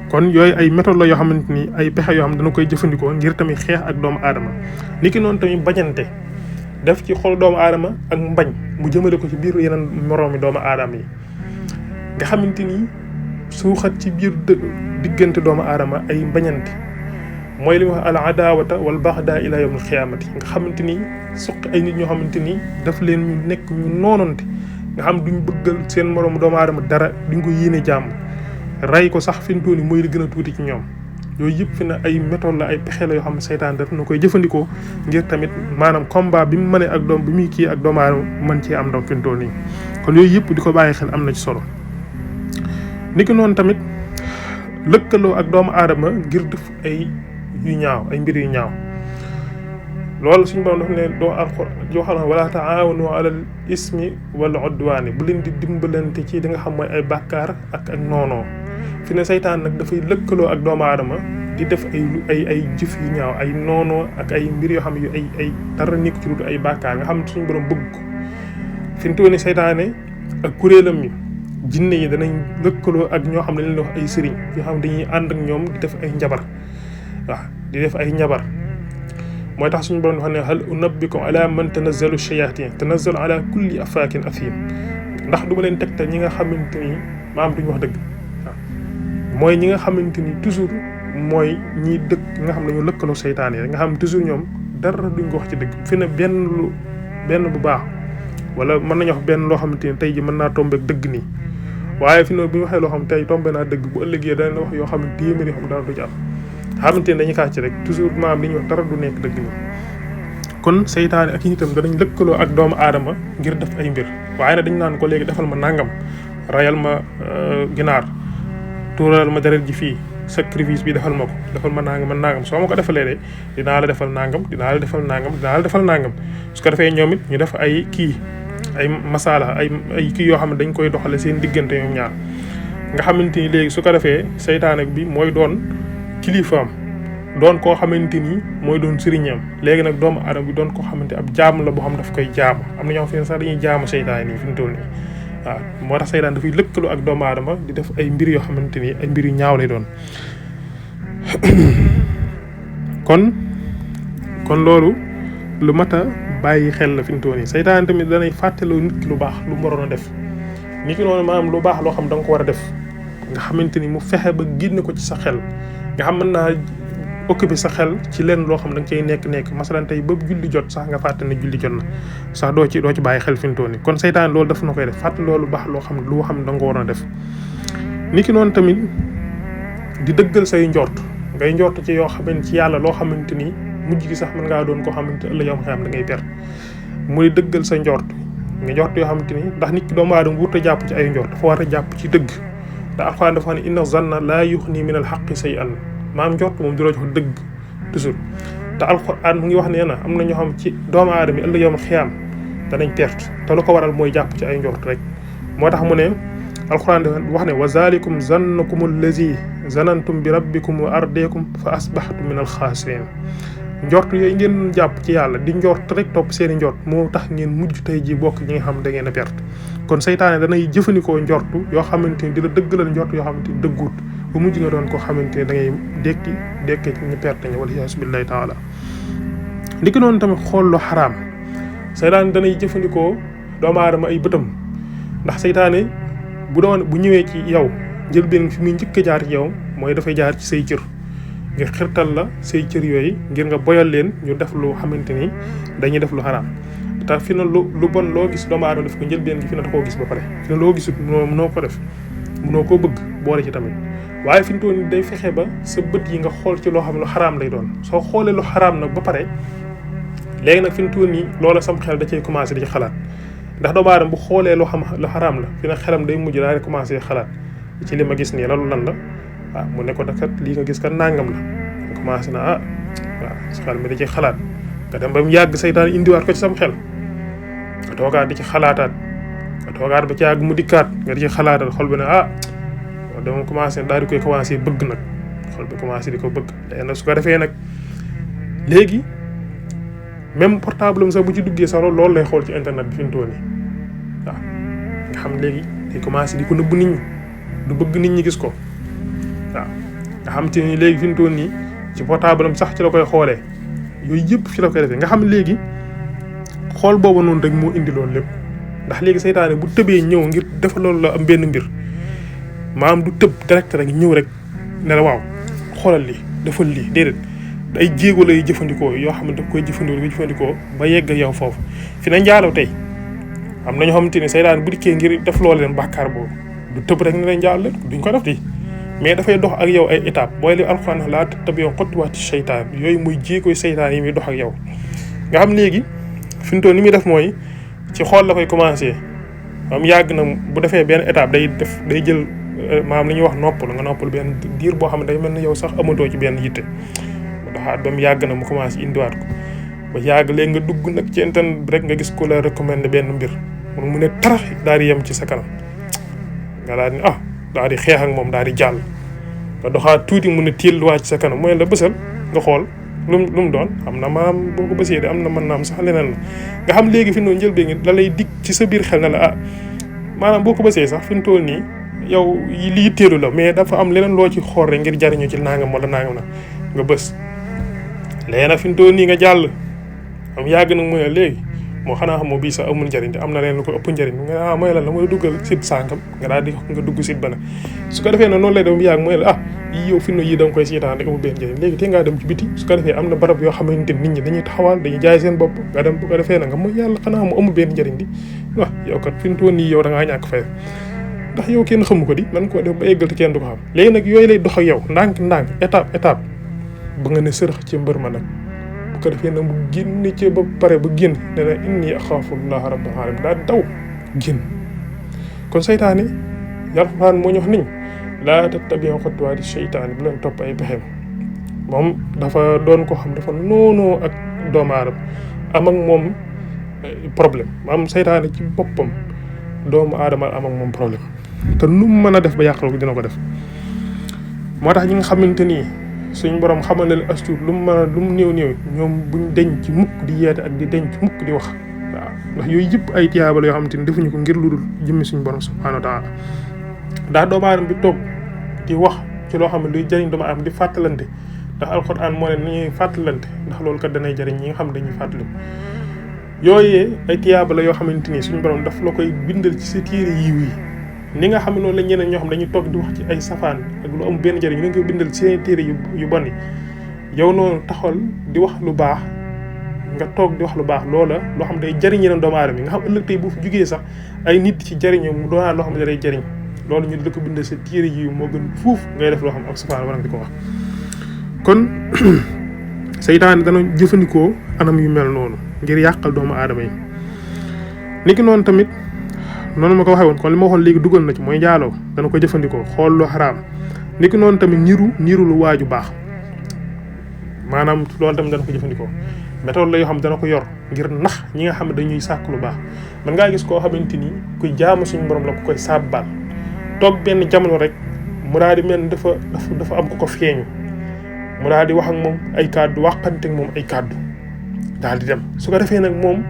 kon yooyu ay méthode la yoo xamante ni ay pexe yoo xam dana koy jëfandikoo ngir tamit xeex ak doomu aadama ni ki noonu tamit bañante def ci xol doomu aadama ak mbañ mu jëmale ko ci biir yeneen moroomi doomu aadama yi nga xamante ni suuxat ci biir diggante doomu aadama ay mbañante mooy li wax al adaawata wal baxdaa ila yawmil xiyaamati nga xamante ni suqi ay nit ñoo xamante ni daf leen ñu nekk ñu noonante nga xam duñ bëggal seen moroomu doomu aadama dara duñ ko yéene jàmm ray ko sax fi mu toll nii mooy li gën a tuuti ci ñoom yooyu yëpp fi na ay méthode la ay pexe la yoo xam ne seytaan daf na koy jëfandikoo ngir tamit maanaam combat bi mu mënee ak doom bi muy kii ak doomu aadama mën cee am ndam fi mu toll nii kon yooyu yëpp di ko bàyyi xel am na ci solo. niki noonu tamit lëkkaloo ak doomu aadama ngir def ay yu ñaaw ay mbir yu ñaaw loolu suñu borom daf ne doo alxuraan yoo xam ne wala taawanu alal ismi wala udwaani bu leen di dimbalante ci li nga xam mooy ay bàkkaar ak noonoo fi ne saytaan nag dafay lëkkaloo ak doomu aadama di def ay jëf yu ñaaw ay noonoo ak ay mbir yoo xam yu ay dara nekk ci lu ay bàkkaar nga xam ne suñu borom bëgg ko fi mu toll nii saytaane ak kuréelam yi jinne yi danañ lëkkaloo ak ñoo xam ne leen wax ay sëriñ yoo xam dañuy ànd ak ñoom di def ay njabar waaw di def ay njabar mooy tax suñu borom wax ne hal unabbikum ala man tanazzalu shayatin tanazzalu ala kulli afaakin athim ndax du ma leen tegtal ñi nga xamante ni maam duñ wax dëgg waaw mooy ñi nga xamante ni toujours mooy ñi dëkk nga xam ne ñoo lëkkaloo seytaan yi nga xam toujours ñoom dara duñ ko wax ci dëgg fi ne benn bu baax wala mën nañu wax benn loo xamante ni tey ji mën naa tombeek dëgg nii waaye fi ne bu ñu waxee loo xam tey tombe naa dëgg bu ëllëgee dana wax yoo xam ne téeméeri xam dara du ci am xamante ne dañuy kàcc rek toujours maam li ñuy wax dara du nekk dëgg ni kon seytaane ak yi itam danañ lëkkaloo ak doomu aadama ngir def ay mbir waaye nag dañ naan ko léegi defal ma nangam rayal ma ginaar tuural ma deret ji fii sacrifice bi defal ma ko defal ma nangam soo ma ko defalee de dinaa la defal nangam dinaa la defal nangam su ko defee ñoom it ñu def ay kii ay masala ay kii yoo xam ne dañ koy doxale seen diggante ñoom ñaar nga xamante ni léegi su ko defee seytaane bi mooy doon kilifaam doon koo xamante ni mooy doon sëriñam léegi nag doomu aadama bi doon koo xamante ab jaam la boo xam daf koy jaamu am na ñoo xam ne sax dañuy jaamu seytaane nii fi mu toll nii waaw moo tax seytaan dafay lëkkaloo ak doomu aadama di def ay mbir yoo xamante ni ay mbir yu ñaaw lay doon kon loolu lu mat a bàyyi xel la fi mu toll nii seytaan tamit danay fàttaloo nit ki lu baax lu mu waroon a def nit ki noonu maanaam lu baax loo xam da nga ko war a def nga xamante ni mu fexe ba génne ko ci sa xel nga xam mën naa occupé sa xel ci lenn loo xam da nga cay nekk masalan tey ba julli jot sax nga fàtte ne julli jot na sax doo ci bàyyi xel fi mu toll nii kon seytaane loolu daf na koy def fàtte loolu baax loo xam ne da nga ko waroon a def. niki noonu tamit di dëggal say njort ngay njort ci yoo xamante ci yàlla loo xamante ni mujj gi sax mën ngaa doon koo xamante ëllëg yow xam da ngay perte muy dëggal sa njort nga njort yoo xamante ni ndax nit ki doomu aadama wurta jàpp ci ay njort dafa war a jàpp ci dëgg te alxuraan dafa ne inna zanna laa yuxni min al xaqi shay'an maam njort moom du la jox dëgg toujours te alxuraan mu ngi wax nee na am na ñoo xam ci doomu aadama yi ëllëg yow xiyaam danañ perte te lu ko waral mooy jàpp ci ay njort rek moo tax mu ne alxuraan wax ne wa zalikum zannukum allazi zanantum bi rabbikum wa ardeekum fa asbaxtum min al xaasirin njort yooyu ngeen jàpp ci yàlla di njort rek topp seeni njort moo tax ngeen mujj tey ji bokk ñi nga xam da ngeen a perte kon seytaane danay jëfandikoo njortu yoo xamante ni di la dëggalal njort yoo xamante ni dëgguut ba mujj nga doon koo xamante ni da ngay dekkee ci ñu perte ñi wala yaasu billahi taala li ki noonu tamit xool lu xaraam seytaane danay jëfandikoo doomu aadama ay bëtam ndax seytaane bu ñëwee ci yow jël benn fi muy njëkk a jaar ci yow mooy dafay jaar ci say cër ngir xirtal la say cër yooyu ngir nga boyal leen ñu def lu xamante ni dañuy def lu xaraam te fi na lu bon loo gis doomu aadama def ko njël benn gi fi na da koo gis ba pare fi na loo gisut mënoo ko def mënoo koo bëgg boole ci tamit waaye fi mu toll nii day fexe ba sa bët yi nga xool ci loo xam ne lu xaraam lay doon soo xoolee lu xaraam nag ba pare léegi nag fi mu toll nii loola sam xel da cay commencé di ci xalaat ndax doomu aadama bu xoolee lu xaraam la fi na xelam day mujj daal di commencé xalaat ci li ma gis nii lan la waaw mu ne ko kat lii nga gis kat nangam la nga commencé na waaw xel mi da ci xalaat nga dem ba mu yàgg seytaan indiwaat ko ci sam xel nga toogaat di ci xalaataat nga toogaat ba ci yàgg mu dikkaat nga di ci xalaataat xol bi ne dama commencé daal di koy commencé bëgg nag xol bi commencé di ko bëgg léegi nag su ko defee nag léegi même portable am sax bu ci duggee sax loolu lay xool ci internet bi fi mu toll nii waaw nga xam léegi day commencé di ko nëbb nit ñi du bëgg nit ñi gis ko waaw nga xam te ni léegi fi mu toll nii ci portable am sax ci la koy xoolee yooyu yëpp fi la koy defee nga xam léegi xool boobu noonu rek moo indi loolu lépp ndax léegi seytaane bu tëbee ñëw ngir defal loolu la am benn mbir maam du tëb direct rek ñëw rek ne la waaw xoolal lii defal lii déedéet ay jéego lay jëfandikoo yoo xam ne daf koy jëfandikoo ba yegg ak yow foofu fi na njaalaw tey am na ñoo xamante ni seytaane bu dikkee ngir def loolu leen bàkkaar boobu du tëb rek ne leen njaal leen duñ ko def di mais dafay dox ak yow ay étape mooy li alxuraan laa tattabi'u xutuwaati seytaan yooyu muy jéegoy seytaan yi muy dox ak yow nga xam léegi fi mu toll ni muy def mooy ci xool la koy commencé am yàgg na bu defee benn étape day jël maanaam li ñuy wax noppal nga noppal benn diir boo xam ne day mel ne yow sax amatoo ci benn yitte mu doxaat ba mu yàgg na mu commencé indiwaat ko ba yàgg léegi nga dugg nag ci internet rek nga gis ko la recommandé benn mbir mu ne tarax daal di yem ci sa kanam nga daal di daal di xeex ak moom daal di jàll nga doxaat tuuti mu ne tiil wàcc ci sa kanam mooy la bësal nga xool lu mu doon xam na maanaam boo ko bësee de am na mën naa am sax leneen la nga xam léegi fi noonu njëlbeen ngi la lay dig ci sa biir xel ne la maanaam boo ko bësee sax fi mu toll nii yow lii teelu la mais dafa am leneen loo ci xool rek ngir jariñu ci nangam wala nangam na nga bës léegi nag fi mu toll nii nga jàll am yàgg nag mu ne léegi moo xanaa xam moo bii sax amul njëriñ te am na leen lu ko ëpp njëriñ nga mooy lan la mooy duggal site sànkam nga daal di nga dugg site ba nag su ko defee nag noonu lay dem yàgg mooy la yii yow fi no yii da nga koy seetaan rek amul benn njëriñ léegi te ngaa dem ci biti su ko defee am na barab yoo xamante nit ñi dañuy taxawal dañuy jaay seen bopp nga dem bu ko defee nag nga mooy yàlla xanaa mu amul benn njëriñ di waaw yow kat fi mu toll nii yow da ngaa ñàkk fay ndax yow kenn xamu ko di man koo def ba eggal te kenn du ko xam léegi nag yooyu lay dox ak yow ndànk étape ba nga ne sërëx ci mbër ma nag bu ko defee nag mu génn ci ba pare ba génn ne na inni axaafullaha rabbal alamin daa daw génn kon seytaane yàlla moo ñu wax niñ laa tattabi'u xutuwaati seytaane bu leen topp ay pexeem moom dafa doon ko xam dafa noonoo ak doomu aadama am ak moom problème maanaam seytaane ci boppam doomu aadama am ak moom problème te nu mu mën a def ba yàqal ko dina ko def moo tax ñi nga xamante ni suñ borom xamal leen astuur lu mu néew ñoom buñ deñ ci mukk di yeete ak di deñ ci mukk di wax waaw ndax yooyu yëpp ay tiyaaba la yoo xamante ni defuñu ko ngir lu dul jëmmi suñ borom subhaanahu wa taala ndax doomu aadama bi toog di wax ci loo xam ne luy jëriñ doomu aadama di fàttalante ndax alxuraan moo ne ni ñuy fàttalante ndax loolu kat danay jëriñ ñi nga xam dañuy fàttaliku yooyee ay tiyaaba la yoo xamante ni suñu borom daf la koy bindal ci sa téere yiw yi ni nga xam ne noonu la ñeneen ñoo xam dañuy toog di wax ci ay safaan ak lu am benn njëriñ ñu ngi koy bindal ci seen téere yu bon yi yow noonu taxal di wax lu baax nga toog di wax lu baax loola loo xam day jëriñ yeneen doomu aadama yi nga xam ëllëg tey bu fi jugee sax ay nit ci jëriñoo mu doon loo xam ne day jëriñ loolu ñu di ko bind sa téere yi moo gën fuuf ngay def loo xam ak subhaana war nga di ko wax. kon seytaane dana jëfandikoo anam yu mel noonu ngir yàqal doomu aadama yi niki noonu tamit noonu ma ko waxee woon kon li ma waxoon léegi dugal na ci mooy njaaloo dana ko jëfandikoo xool lu xaraam niki noonu tamit niru lu waaju baax maanaam loolu tamit dana ko jëfandikoo méthode la yoo xam dana ko yor ngir nax ñi nga xam ne dañuy sàkk lu baax man ngaa gis koo xamante ni kuy jaamu suñu borom la ku koy sàbbal toog benn jamono rek mu daal di mel ni dafa am ko feeñu mu daal di wax ak moom ay kàddu waxante ak moom ay kàddu daal di dem su ko defee nag moom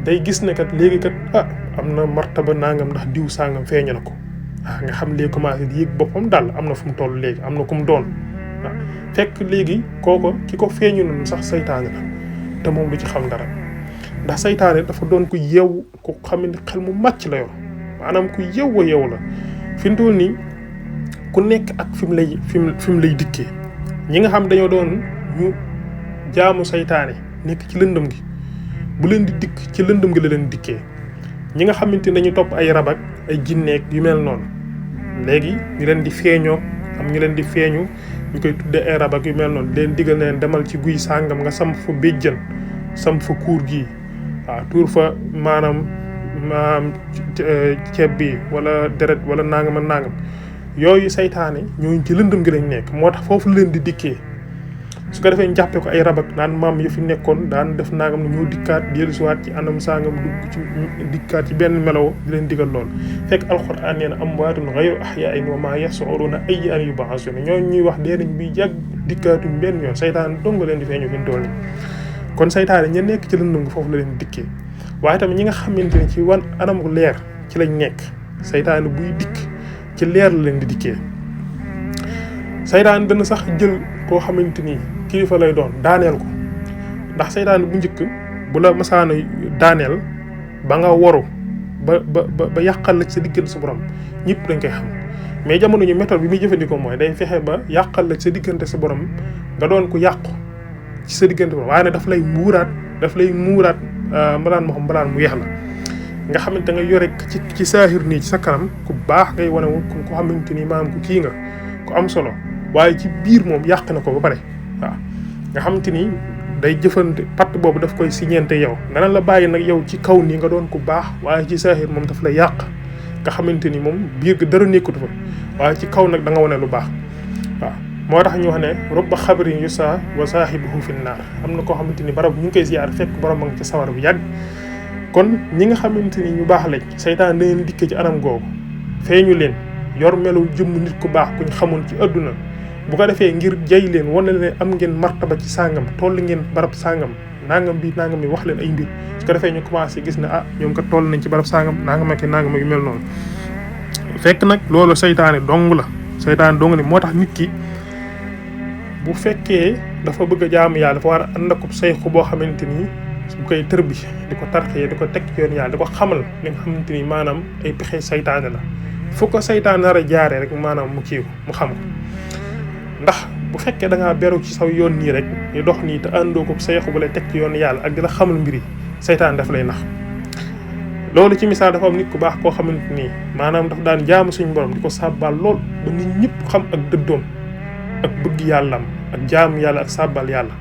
day gis ne kat léegi kat am na martaba nangam ndax diw sangam feeñu na ko nga xam léegi commencé di yëg boppam daal am na fu mu toll léegi am na ku mu doon fekk léegi kooko ki ko feeñu noonu sax saytaane la te moom du ci xam dara ndax saytaane dafa doon ku yeewu ku xam ne xel mu màcc la yor maanaam ku yeewu la fi mu toll nii ku nekk ak fi mu lay dikkee ñi nga xam dañoo doon ñu jaamu saytaane nekk ci lëndëm gi bu leen di dikk ci lëndëm gi la leen dikkee ñi nga xamante ne dañu topp ay rab ak ay jinneeg yu mel noonu léegi ñu leen di feeñoo am ñu leen di feeñu ñu koy tuddee ay rab ak yu mel noonu leen digal ne demal ci guy sàngam nga samp fa béjjën samp fa kuur gi tuur fa maanaam ceeb bi wala deret wala nangam ak nangam yooyu saytaane ñooñu ci lëndëm gi lañ nekk moo tax foofu leen di dikkee su ko defee ñu jàppee ko ay rab ak naan maam ya fi nekkoon daan def nangam ne ñoo dikkaat dellusiwaat ci anam sangam dugg ci dikkaat ci benn melaw di leen digal lool fekk alxuraan nee na amwaatun ghayru ahyaa'in wa maa yash'uruuna ayyaan yub'asuun ñooñu ñuy wax dee nañ bi yàgg dikkaatuñ benn yoon saytaane dong leen di feeñu fi ñu toll nii kon saytaane ña nekk ci lëndëm gi foofu la leen dikkee waaye tamit ñi nga xamante ne ci wan anam gu leer ci lañ nekk saytaane buy dikk ci leer la leen di dikkee saytaane dana sax jël koo xamante ni kilifa lay doon daaneel ko ndax saytaane bu njëkk bu la masaana daaneel ba nga waru ba yàqal la ci sa diggante sa borom ñëpp dañ koy xam mais jamono ñu méthode bi muy jëfandikoo mooy day fexe ba yàqal la ci sa diggante sa borom nga doon ko yàqu ci sa diggante borom waaye nag daf lay muuraat mbalaan moo xam mbalaan mu yeex la nga xamante nga yore ci saahir nii ci sa kanam ku baax ngay wane ko xamante ni maanaam ku kii nga ku am solo waaye ci biir moom yàq na ko ba pare waaw nga xamante ni day jëfante patt boobu daf koy siñeente yow nga naan la bàyyi nag yow ci kaw nii nga doon ku baax waaye ci saahir moom daf la yàq nga xamante ni moom biir ga dara nekkatu fa waaye ci kaw nag da nga wane lu baax waaw moo tax ñu wax ne rubba xabrin yusa wa saahibuhu fi naar am na koo xamante ni barab ñu ngi koy ziyaar fekk borom a ngi ci sawar bu yàgg kon ñi nga xamante ni ñu baax lañ saytaan da leen dikkee ci anam googu feeñu leen yor melu jëmm nit ku baax kuñ xamoon ci adduna bu ko defee ngir jay leen wane leen am ngeen martaba ci sàngam toll ngeen barab sàngam nangam bi wax leen ay mbir su ko defee ñu commencé gis ne ñoom kat toll nañ ci barab sàngam nangam ak nangam yu mel noonu fekk nag loolu saytaane dong la saytaane dong ni moo tax nit ki bu fekkee dafa bëgg a jaamu yàlla dafa war a ànd ak sayxu boo xamante ni bu koy tër bi di ko tarxee di ko teg ci yoon yàlla di ko xamal li nga xamante ni maanaam ay pexe saytaane la fu ko saytaane nar a jaaree rek maanaam mu kiiw mu xam ko ndax bu fekkee da ngaa beru ci saw yoon nii rek di dox nii te àndoo ko sayxu bu lay teg ci yoon yàlla ak di la xamal mbir yi saytaane daf lay nax loolu ci misaal dafa am nit ku baax koo xamante ni maanaam daf daan jaamu suñu borom di ko sàbbal lool ba nit ñëpp xam ak dëddoom ak bëgg yàllam ak jaamu yàlla ak sàbbal yàlla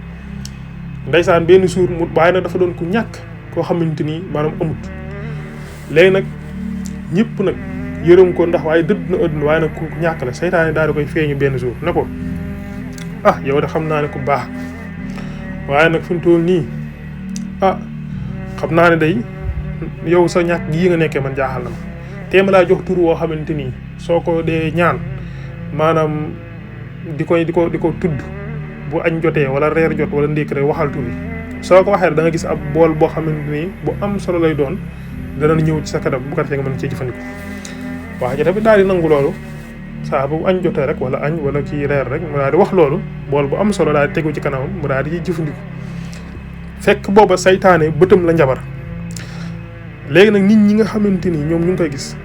ndeysaan benn suur mu waaye nag dafa doon ku ñàkk koo xamante ni maanaam amut léegi nag ñëpp nag yërëm ko ndax waaye dëdd na ëdduna waaye nag ku ñàkk la seytaane daal di koy feeñu benn suur ne ko yow de xam naa ne ku baax waaye nag fi mu toll nii xam naa ne day yow sa ñàkk gii nga nekkee man jaaxal na ma téema laa jox tur woo xamante ni soo ko dee ñaan maanaam di ko tudd bu añ jotee wala reer jot wala ndékk rek waxal tur yi soo ko waxee da nga gis ab bool boo xamante ni bu am solo lay doon dana ñëw ci sa kanam bu ko defee nga mën cee jëfandikoo wax ji tamit daal di nangu loolu saa bu añ jotee rek wala añ wala kii reer rek mu daal di wax loolu bool bu am solo daal di tegu ci kanamam mu daal di ciy jëfandikoo fekk booba saytaane bëtam la njabar léegi nag nit ñi nga xamante ni ñoom ñu ngi koy gis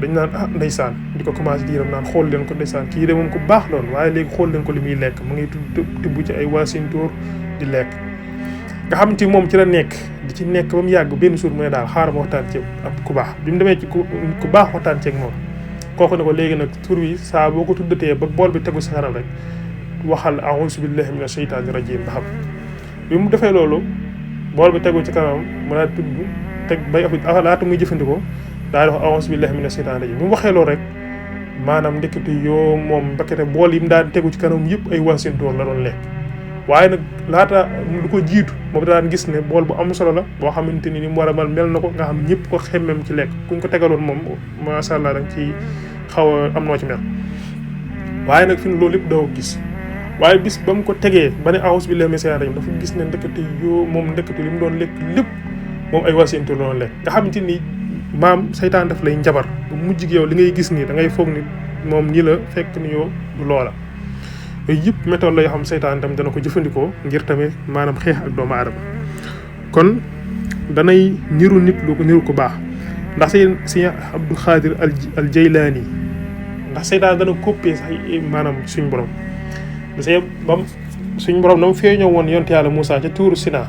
dañ naan ah ndeysaan di ko commencé di yërëm naan xool leen ko ndeysaan kii de moom ku baax loon waaye léegi xool leen ko li muy lekk mu ngi tibb ci ay waasintóor di lekk nga xam te moom ci la nekk di ci nekk ba mu yàgg benn suur mu ne daal xaaral ma waxtaan ceeg ab ku baax bi mu demee ci ku baax waxtaan ceeg moom kooku ne ko léegi nag tur wi saa boo ko tuddatee ba bool bi tegu sa kanam rek waxal a'uuzu billahi mina shaytaani rajiim ba xam bi mu defee loolu bool bi tegu ci kanam mu daal tudd teg bay laata muy jëfandikoo daal di wax a'uuzu billahi mina shaytaani rajiim bi mu waxee loolu rek maanaam ndekete yoo moom mbakkete bool yi mu daan tegu ci kanam yëpp ay waasintóor la doon lekk waaye nag laata lu ko jiitu moom daan gis ne bool bu am solo la boo xamante ni mu war a mel na ko nga xam ñëpp ko xemmem ci lekk kuñ ko tegaloon moom macha allah da nga ci xaw a am noo ci mel waaye nag fi mu loolu lépp doo gis waaye bis ba mu ko tegee ba ne a'uuzu billahi mina shaytaani rajiim dafa gis ne ndekete yoo moom ndekete li mu doon lekk lépp moom ay waasintóor la doon lekk nga xamante ni maam saytaan daf lay njabar bu mujj gi yow li ngay gis nii da ngay foog ni moom nii la fekk ni yow du loola yooyu yëpp méthode la yoo xam saytaan tam dana ko jëfandikoo ngir tamit maanaam xeex ak doomu aadama kon danay niru nit lu ko niru ko baax ndax si Abdul Xaadir al Jaylaani ndax saytaan dana coppee sax maanaam suñ borom suñ borom na mu feeñoo woon yonte yàlla Moussa ca tuuru Sinaa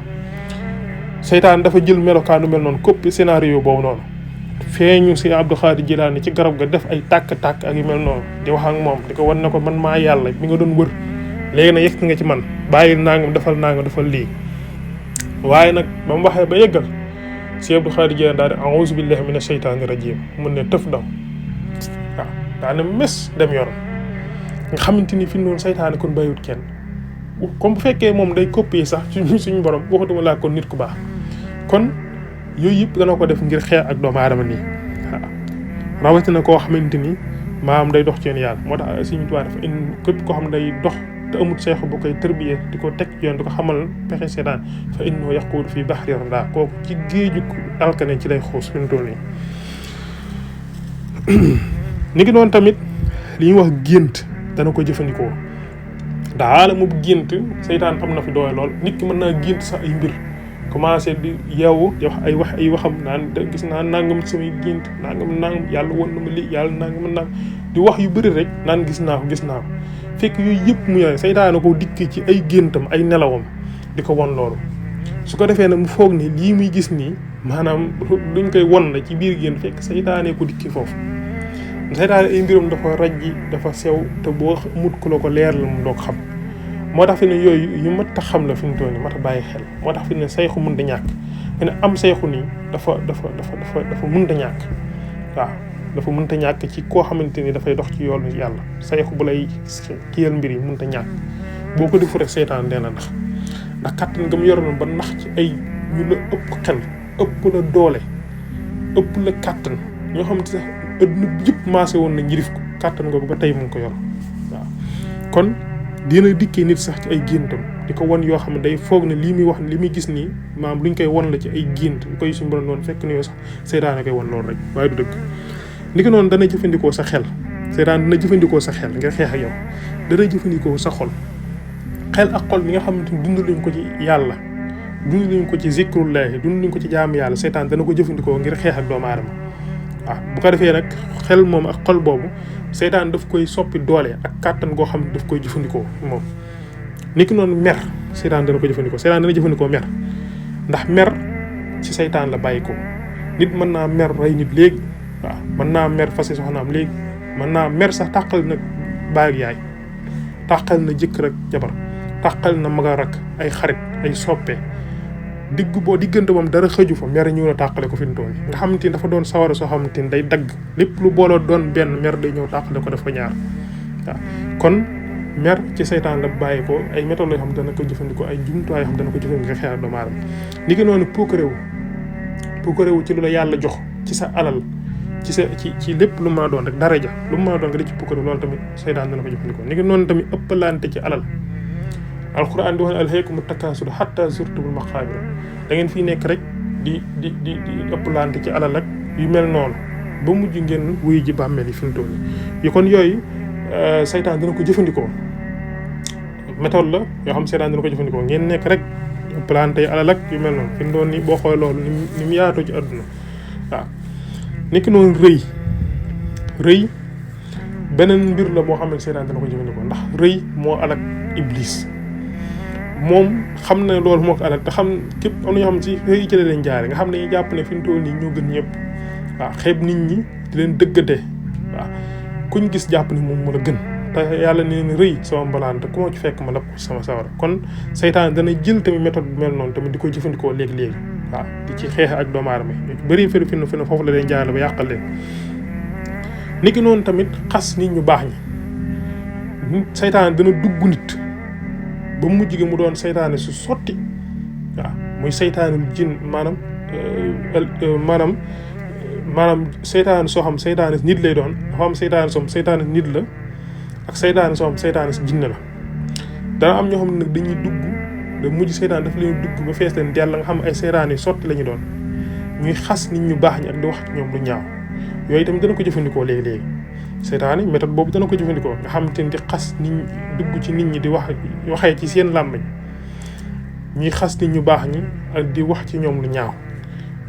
saytaan dafa jël melokaanu mel noonu copie scénario boobu noonu feeñu si Abdul Xaadir Jilaani ci garab ga def ay tàkk-tàkk ak yu mel noonu di wax ak moom di ko wan ne ko man maa yàlla mi nga doon wër léegi nag yegg nga ci man bàyyil nangam defal lii waaye nag ba mu waxee ba yeggal si Abdul Xaadir Jilaani daal di a'uuzu billahi mina shaytaani rajiim mun ne tëf daw waaw daa ne mes dem yoon nga xamante ni fi noonu saytaane kon bàyyiwut kenn comme bu fekkee moom day copier sax suñu borom waxatuma laa kon nit ku baax kon yooyu yëpp dana ko def ngir xeex ak doomu aadama nii waaw rawatina koo xamante ni maam day dox ci yoon yàlla moo tax suñu tubaab dafa képp koo xam ne day dox te amut seexu bu koy tërbiyee di ko teg yoon di ko xamal pexe seetaan fa innahu yaquudu fii bahri radaa kooku ci géeju alkane ci lay xuus fi mu toll nii. ni ki noonu tamit li ñuy wax gént dana ko jëfandikoo daala mu gént seytaan am na fi doole lool nit ki mën naa gént sax ay mbir. commencé di yeewu di wax ay waxam naan gis naa nangam samay gént nangam yàlla woon na ma lii yàlla nangam di wax yu bëri rek naan gis naa ko fekk yooyu yëpp mu yore saytaane ko dikk ci ay géntam ay nelawam di ko won loolu su ko defee nag mu foog ni lii muy gis nii maanaam luñ koy won la ci biir gént fekk saytaane ko dikki foofu saytaane ay mbiram dafa rajji dafa sew te boo mut ku la ko leer la mu doo ko xam moo tax fi ne yooyu yu mat a xam la fi mu toll nii mat a bàyyi xel moo tax fi ne sayxu mën da ñàkk fi ne am sayxu nii dafa mën da ñàkk waaw dafa mënta ñàkk ci koo xamante ni dafay dox ci yoonu yàlla sayxu bu lay kiyal mbir yi mënta ñàkk boo ko defu rek seytaan dee na ndax kàttan nga mu yoroon ba nax ci ay ñu la ëpp xel ëpp la doole ëpp la kàttan ñoo xamante sax adduna bi yëpp maase woon na njirif ko kàttan nga ba tey mu ngi ko yor waaw kon dina dikkee nit sax ci ay géntam di ko won yoo xam ne day foog ne lii muy wax li muy gis nii maam luñ koy won la ci ay gént lu koy suñu borom woon fekk ne yow sax seytaane koy won loolu rek waaye du dëgg ni ko noonu dana jëfandikoo sa xel seytaane dina jëfandikoo sa xel ngir xeex ak yow dana jëfandikoo sa xol ak xol bi nga xamante ni dund luñ ko ci yàlla dund luñ ko ci zikrullahi dund luñ ko ci jaamu yàlla seytaane dana ko jëfandikoo ngir xeex ak doomu aadama waaw bu ko defee nag xel moom ak xol boobu seytaan daf koy soppi doole ak kàttan goo xam ne daf koy jëfandikoo moom ni ki noonu mer seytaan dana ko jëfandikoo seytaan dana jëfandikoo mer ndax mer ci seytaan la bàyyi ko nit mën naa mer rey nit léegi waaw mën naa mer fase soxnaam léegi mën naa mer sax tàqal na baay ak yaay tàqal na jëkkër ak jabar tàqal na mag ak rakk ay xarit ay soppe diggante moom dara xëju fa mer ñëw na tàqale ko fi mu toll nga xamante ni dafa doon sawara soo xamante ni day dagg lépp lu booloo doon benn mer day ñëw tàqale ko def ko ñaar waaw kon mer ci seytaan la bàyyi ko ay méthodes yoo xam dana ko jëfandikoo ay jumtuwaay yoo xam dana ko jëfandikoo nga xeex doomu aadama ni ki noonu puukarewu ci lu la yàlla jox ci sa alal ci lépp lu mën a doon rek daraja lu mu mën a doon nga di ci puukarewu loolu tamit seytaan dana ko jëfandikoo ni ki noonu tamit ëppalante ci alal alquran di wax ne alhaakumu takaasur hatta zurtumul maqaabir da ngeen fii nekk rek di ëppalante ci alal ak yu mel noonu ba mujj ngeen wuyu ji bàmmeel yi fi mu toll yi kon yooyu seytaan dana ko jëfandikoo méthode la yoo xam seytaan dana ko jëfandikoo ngeen nekk rek ëppalante alal ak yu mel noonu fi mu doon nii boo xoolee loolu ni mu yaatoo ci àdduna waaw nekk noonu rëy beneen mbir la boo xam ne seytaan dana ko jëfandikoo ndax rëy moo alak iblis moom xam na loolu moo ko alak te xam képp am na ñoo xam ci rëy ci la leen jaare nga xam ne dañuy jàpp ne fi mu toll nii ñoo gën ñëpp waaw xeeb nit ñi di leen dëggate waaw kuñ gis jàpp ne moom moo la gën te yàlla ne leen rëy sama mbalaan te ku ma ci fekk ma lapp sama sawara kon seytaan dana jël tamit méthode bu mel noonu tamit di ko jëfandikoo léegi-léegi waaw di ci xeex ak doomu aadama yi bëri fi ne foofu la leen jaarale ba yàqal leen niki noonu tamit xas nit ñu baax ñi seytaan dana dugg nit ba mujj gi mu doon seytaane su sotti waaw muy seytaanul jin maanaam seytaane soo xam seytaane nit lay doon dafa am seytaane soo xam seytaane nit la ak seytaane soo xam seytaane si jinne la dana am ñoo xam ne nag dañuy dugg da mujj seytaane dafa leen dugg ba fees leen dell nga xam ay seytaane yu sotti la ñu doon ñuy xas nit ñu baax ñi ak di wax ñoom lu ñaaw yooyu tamit dana ko jëfandikoo léegi-léegi seytaane méthode boobu dana ko jëfandikoo nga xam te ni di xas nit ñi dugg ci nit ñi di waxee ci seen làmmiñ ñuy xas nit ñu baax ñi ak di wax ci ñoom lu ñaaw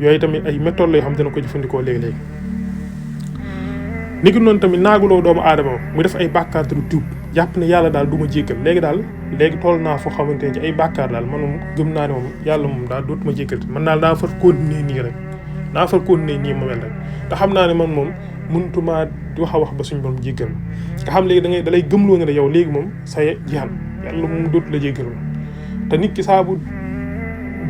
yooyu tamit ay méthode la yoo xam dana ko jëfandikoo léegi-léegi niki noonu tamit naaguloo doomu aadama mu def ay bàkkaar te du tuub jàpp ne yàlla daal du ma jéggal léegi toll naa foo xamante ne ci ay bàkkaar daal man moom gëm naa ne moom yàlla moom daal dootuma jéggal man daal daa far continuer nii rek daa far continuer nii ma mel rek te xam naa ne man moom mënutumaa wax a wax ba suñ borom jéggal ma nga xam léegi da lay gëmloo nga ne yow léegi moom say jeexan yàlla moom dootu la jéggal ma te nit ki saa bu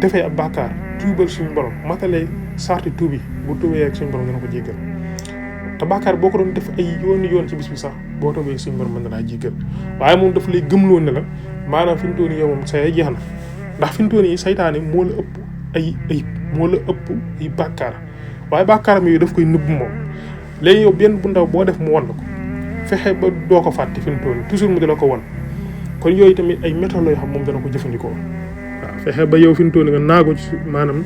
defee ab bàkkaar tuubal suñu borom matalee sarti tuubi bu tuubee ak suñu borom dana ko jéggal te bàkkaar boo ko doon def ay yoon ci bis bi sax boo tuubee suñu borom mën na laa jéggal waaye moom dafa lay gëmloo ne la maanaam fi mu toll nii yow moom say jeex na ndax fi mu toll nii saytaane moo la ëpp ay bàkkaar waaye bàkkaaram yooyu daf koy nëbb moom léegi yow benn bu ndaw boo def mu wan la ko fexe ba doo ko fàtte fi mu toll nii toujours mu di la ko wan kon yooyu tamit ay méthodes la yoo xam moom dana ko jëfandikoo waaw fexe ba yow fi mu toll nii nga naago ci maanaam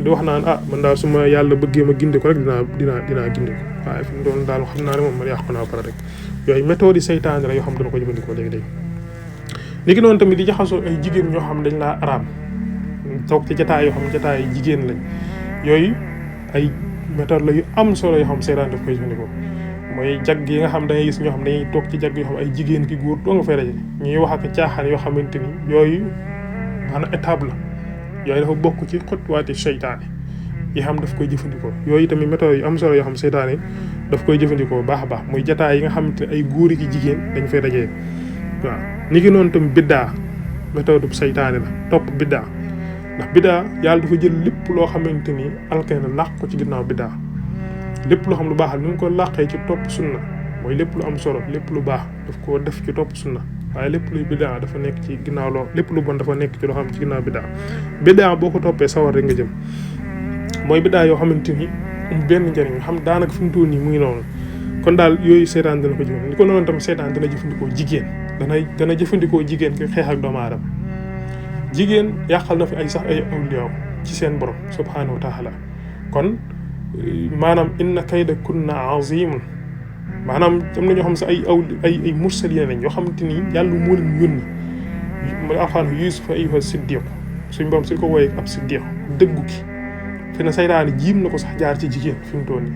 di wax naan man daal su ma yàlla bëggee ma ginde ko rek dinaa ginde ko waaye fi mu toll daal xam naa ne moom man yàqu naa pare rek yooyu méthodes yi saytaan la yoo xam dana ko jëfandikoo léegi-léegi léegi noonu tamit di jaxasoo ay jigéen ñoo xam dañ laa araam toog ci jataay yoo xam jataay jigéen lañ yooyu ay méthode la yu am solo yoo xam saytaan daf koy jëfandikoo mooy jag yi nga xam da ngay gis ñoo xam dañuy toog ci jag yoo xam ay jigéen ki góor doo nga fay daje ñuy wax ak caaxaan yoo xamante ni yooyu maanaam étape la yooyu dafa bokk ci xotwaati seytaane yi xam daf koy jëfandikoo yooyu tamit méthode yu am solo yoo xam seytaane daf koy jëfandikoo baax a baax muy jataay yi nga xamante ne ay góor ki jigéen dañ fay dajee waaw ni ki noonu tamit biddaa méthode bu seytaane la topp biddaa ndax biddaa yàlla dafa jël lépp loo xamante ni alkay na làq ko ci ginnaaw biddaa lépp loo xam lu baax ni mu ko làqee ci topp sunna mooy lépp lu am solo lépp lu baax daf koo def ci topp sunna waaye lépp luy biddaa dafa nekk ci ginnaaw loo lépp lu bon dafa nekk ci loo xam ci ginnaaw biddaa boo ko toppee sawar rek nga jëm mooy biddaa yoo xamante ni benn njëriñ nga xam daanaka fi mu toll nii mu ngi noonu kon daal yooyu seetaan dana ko jëfandikoo ni ko noonu tam seetaan dana jëfandikoo jigéen dana jëfandikoo jigéen ki xeex ak doomu aadama jigéen yàqal na fi ay sax ay awliyaaw ci seen borom subhaanahu wa taala kon maanaam inna kayda kunna azimun maanaam am na ñoo xam sax ay mursalina lañ yoo xamante ni yàlla moo leen yónni mooy alxaan Yuusuf ayyuha siddiq suñ borom si ko wooyee ab siddiq dëggu ki fi na saytaane jiim na ko sax jaar ci jigéen fi mu toll nii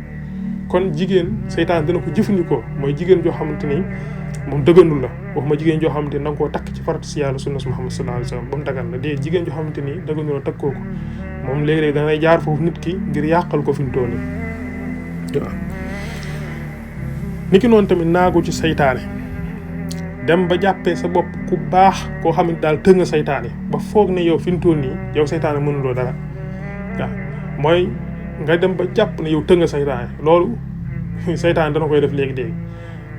kon jigéen saytaan dana ko jëfandikoo mooy jigéen joo xamante ni moom dëgganul la waxuma jigéen joo xamante ni da nga koo takk ci farat si yàlla sunna su Muhammad sallallahu alayhi wa sallam ba mu dagan la dee jigéen joo xamante ni dëgganul la takkoo ko moom léegi-léegi danay jaar foofu nit ki ngir yàqal ko fi mu toll nii waaw niki noonu tamit naagu ci saytaane dem ba jàppee sa bopp ku baax koo xam ne daal tënk nga saytaane ba foog ne yow fi mu toll nii yow saytaane mënuloo dara waaw mooy nga dem ba jàpp ne yow tënk nga saytaane loolu saytaane dana koy def léegi-léegi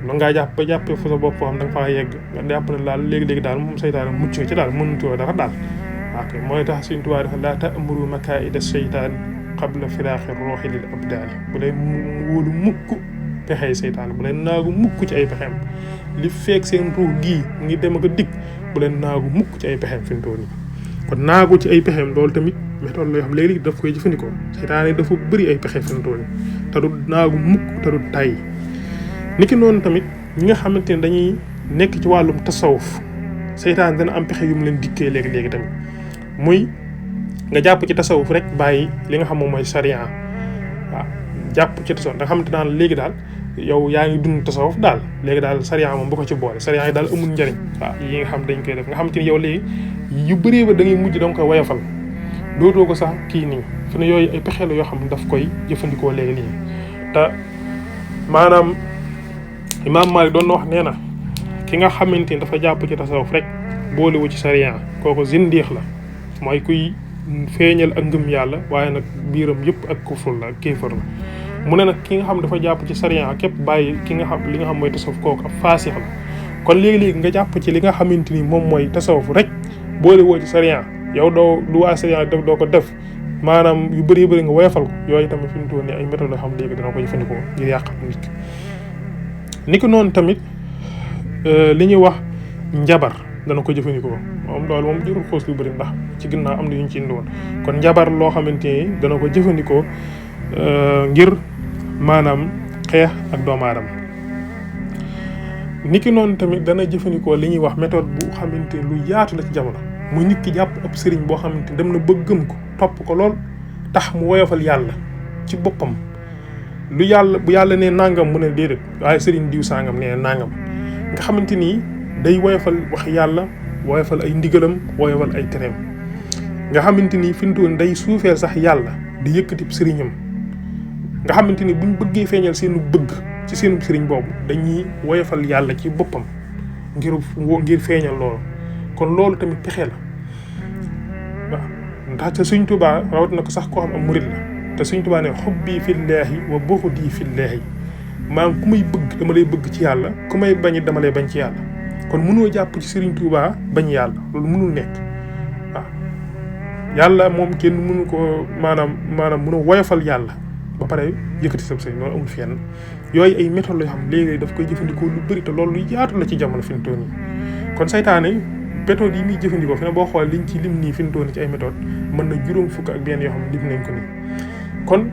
noonu ngaa jàpp ba jàppee fa sa bopp foo xam da nga faa yegg nga jàpp ne daal léegi-léegi daal moom saytaane mucc nga ci daal mënutoo dara daal ok mooy tax suñu tubaab dafa laa ta'muru makaa'ida saytaan qabla firaaxi ruuhi lil abdaani bu leen wóolu mukk pexey saytaan bu leen naagu mukk ci ay pexeem li feek seen ruux gii ngi dem ak a dikk bu leen naagu mukk ci ay pexeem fi mu toll nii kon naagu ci ay pexeem loolu tamit méthode la yoo xam léegi daf koy jëfandikoo saytaan yi dafa bëri ay pexe fi mu toll nii te du naagu mukk te du tàyyi niki noonu tamit ñi nga xamante ne dañuy nekk ci wàllum tasawuf saytaan dana am pexe yu mu leen dikkee léegi-léegi tamit muy nga jàpp ci tasawuf rek bàyyi li nga xam moom mooy sariya waaw jàpp ci tasawuf nga xamante naan léegi daal yow yaa ngi dund tasawuf daal léegi daal sariya moom bu ko ci boole sariya yi daal amul njëriñ waaw yi nga xam dañ koy def nga xam te ni yow léegi yu bëree ba da ngay mujj da nga koy woyofal dootoo ko sax kii nii fi ne yooyu ay pexe la yoo xam ne daf koy jëfandikoo léegi nii te maanaam Imaam Maalik doon na wax nee na ki nga xamante ni dafa jàpp ci tasawuf rek boolewu ci sariya kooku zindiix la mooy kuy feeñal ak ngëm yàlla waaye nag biiram yëpp ak kufur la kéefar la mu ne nag ki nga xam dafa jàpp ci sariya képp bàyyi ki nga xam li nga xam mooy tasawuf kooku ab faasix la kon léegi-léegi nga jàpp ci li nga xamante ni moom mooy tasawuf rek boole woo ci sariya yow doo lu waa sariya def doo ko def maanaam yu bëri nga woyofal ko yooyu tamit fi mu toll nii ay méthode yoo xam léegi dana ko jëfandikoo ngir yàqal nit ki ni ko noonu tamit li ñuy wax njabar dana ko jëfandikoo moom loolu moom jërul xoos lu bëri ndax ci ginnaaw am na yu ñu ci indi woon kon njabar loo xamante ni dana ko jëfandikoo ngir maanaam xeex ak doomu aadama niki noonu tamit dana jëfandikoo li ñuy wax méthode bu xamante lu yaatu la ci jamono muy nit ki jàpp ab sëriñ boo xamante dem na ba gëm ko topp ko lool tax mu woyofal yàlla ci boppam lu yàlla bu yàlla nee nangam mu ne déedéet waaye sëriñ diw sangam nee nangam nga xamante ni day woyofal wax yàlla woyofal ay ndigalam woyofal ay tereem nga xamante ni fi mu toll day suufeel sax yàlla di yëkkati sëriñam nga xamante ni buñ bëggee feeñal seenu bëgg ci seenu sëriñ boobu dañuy woyofal yàlla ci boppam ngir feeñal loolu kon loolu tamit pexe la waaw ndax te Sëriñ Tuubaa rawat na ko sax koo xam am murid la te Sëriñ Tuubaa ne xubbi fillaahi wa buxdi fillaahi maanaam ku may bëgg dama lay bëgg ci yàlla ku may bañ dama lay bañ ci yàlla kon mënoo jàpp ci Sëriñ Tuubaa bañ yàlla loolu mënul nekk waaw yàlla moom kenn mënu ko maanaam mënoo woyofal yàlla ba pare yëkkati sa sëriñ loolu amul fenn yooyu ay méthode la yoo xam léegi daf koy jëfandikoo lu bëri te loolu lu yaatu la ci jamono fi mu toll nii kon saytaane méthode yi muy jëfandikoo fi ne boo xool liñ ci lim nii fi mu toll nii ci ay méthode mën na juróom fukk ak benn yoo xam lim nañ ko nii kon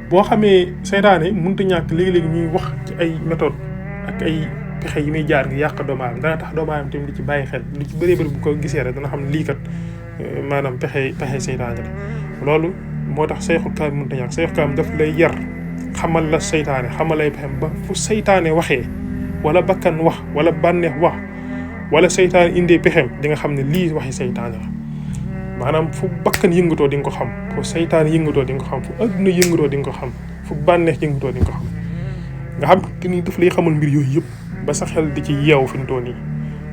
boo xamee saytaane mënut a ñàkk léegi-léegi ñuy wax ci ay méthode ak ay pexe yi muy jaar ngir yàq doomu aadama dana tax doomu aadama tamit di ci bàyyi xel lu ci bëree bëri bu ko gisee rek dana xam ne lii kat maanaam pexe saytaane la loolu moo tax sayxul kaam mënut a ñàkk sayxul kaam daf lay yar xamal la saytaane xamal lay pexem ba fu saytaane waxee wala bakkan wax wala bànneex wax wala saytaane indee pexem di nga xam ne lii waxi saytaane la maanaam fu bakkan yëngatoo di nga ko xam fu saytaane yëngatoo di nga ko xam fu adduna yëngatoo di nga ko xam fu bànneex yëngatoo di nga ko xam nga xam ni daf lay xamal mbir yooyu yëpp ba sa xel di ci yeew fi mu toll nii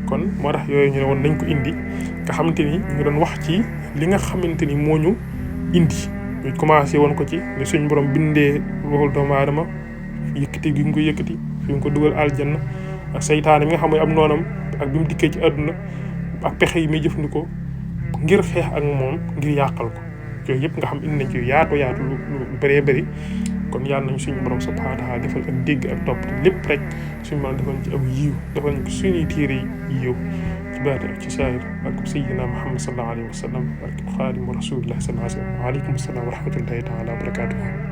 kon moo tax yooyu ñu ne woon nañ ko indi nga xamante ni ñu doon wax ci li nga xamante ni moo ñu indi ñu commencé woon ko ci ni suñ borom bindee ruuxul doomu aadama yëkkati gi nga ko yëkkati fi nga ko dugal aljanna ak saytaane mi nga xam ne am noonam ak bi mu dikkee ci àdduna ak pexe yi muy jëfandikoo ngir xeex ak moom ngir yàqal ko yooyu yëpp nga xam indi nañ ci yaatu lu bëree bëri kon yàlla nañ suñu borom subhanahu wa ta'ala defal ak dégg ak topp lépp rek suñu borom defal ci aw yiw defal ñu suñuy téere yiw ci baati ak ci saayir ak sayyidina Muhammad sallallahu alayhi wa sallam ak xaadimu rasulillah sallallahu alayhi wa sallam wa aleykum salaam wa rahmatullahi ta'ala wa barakatuh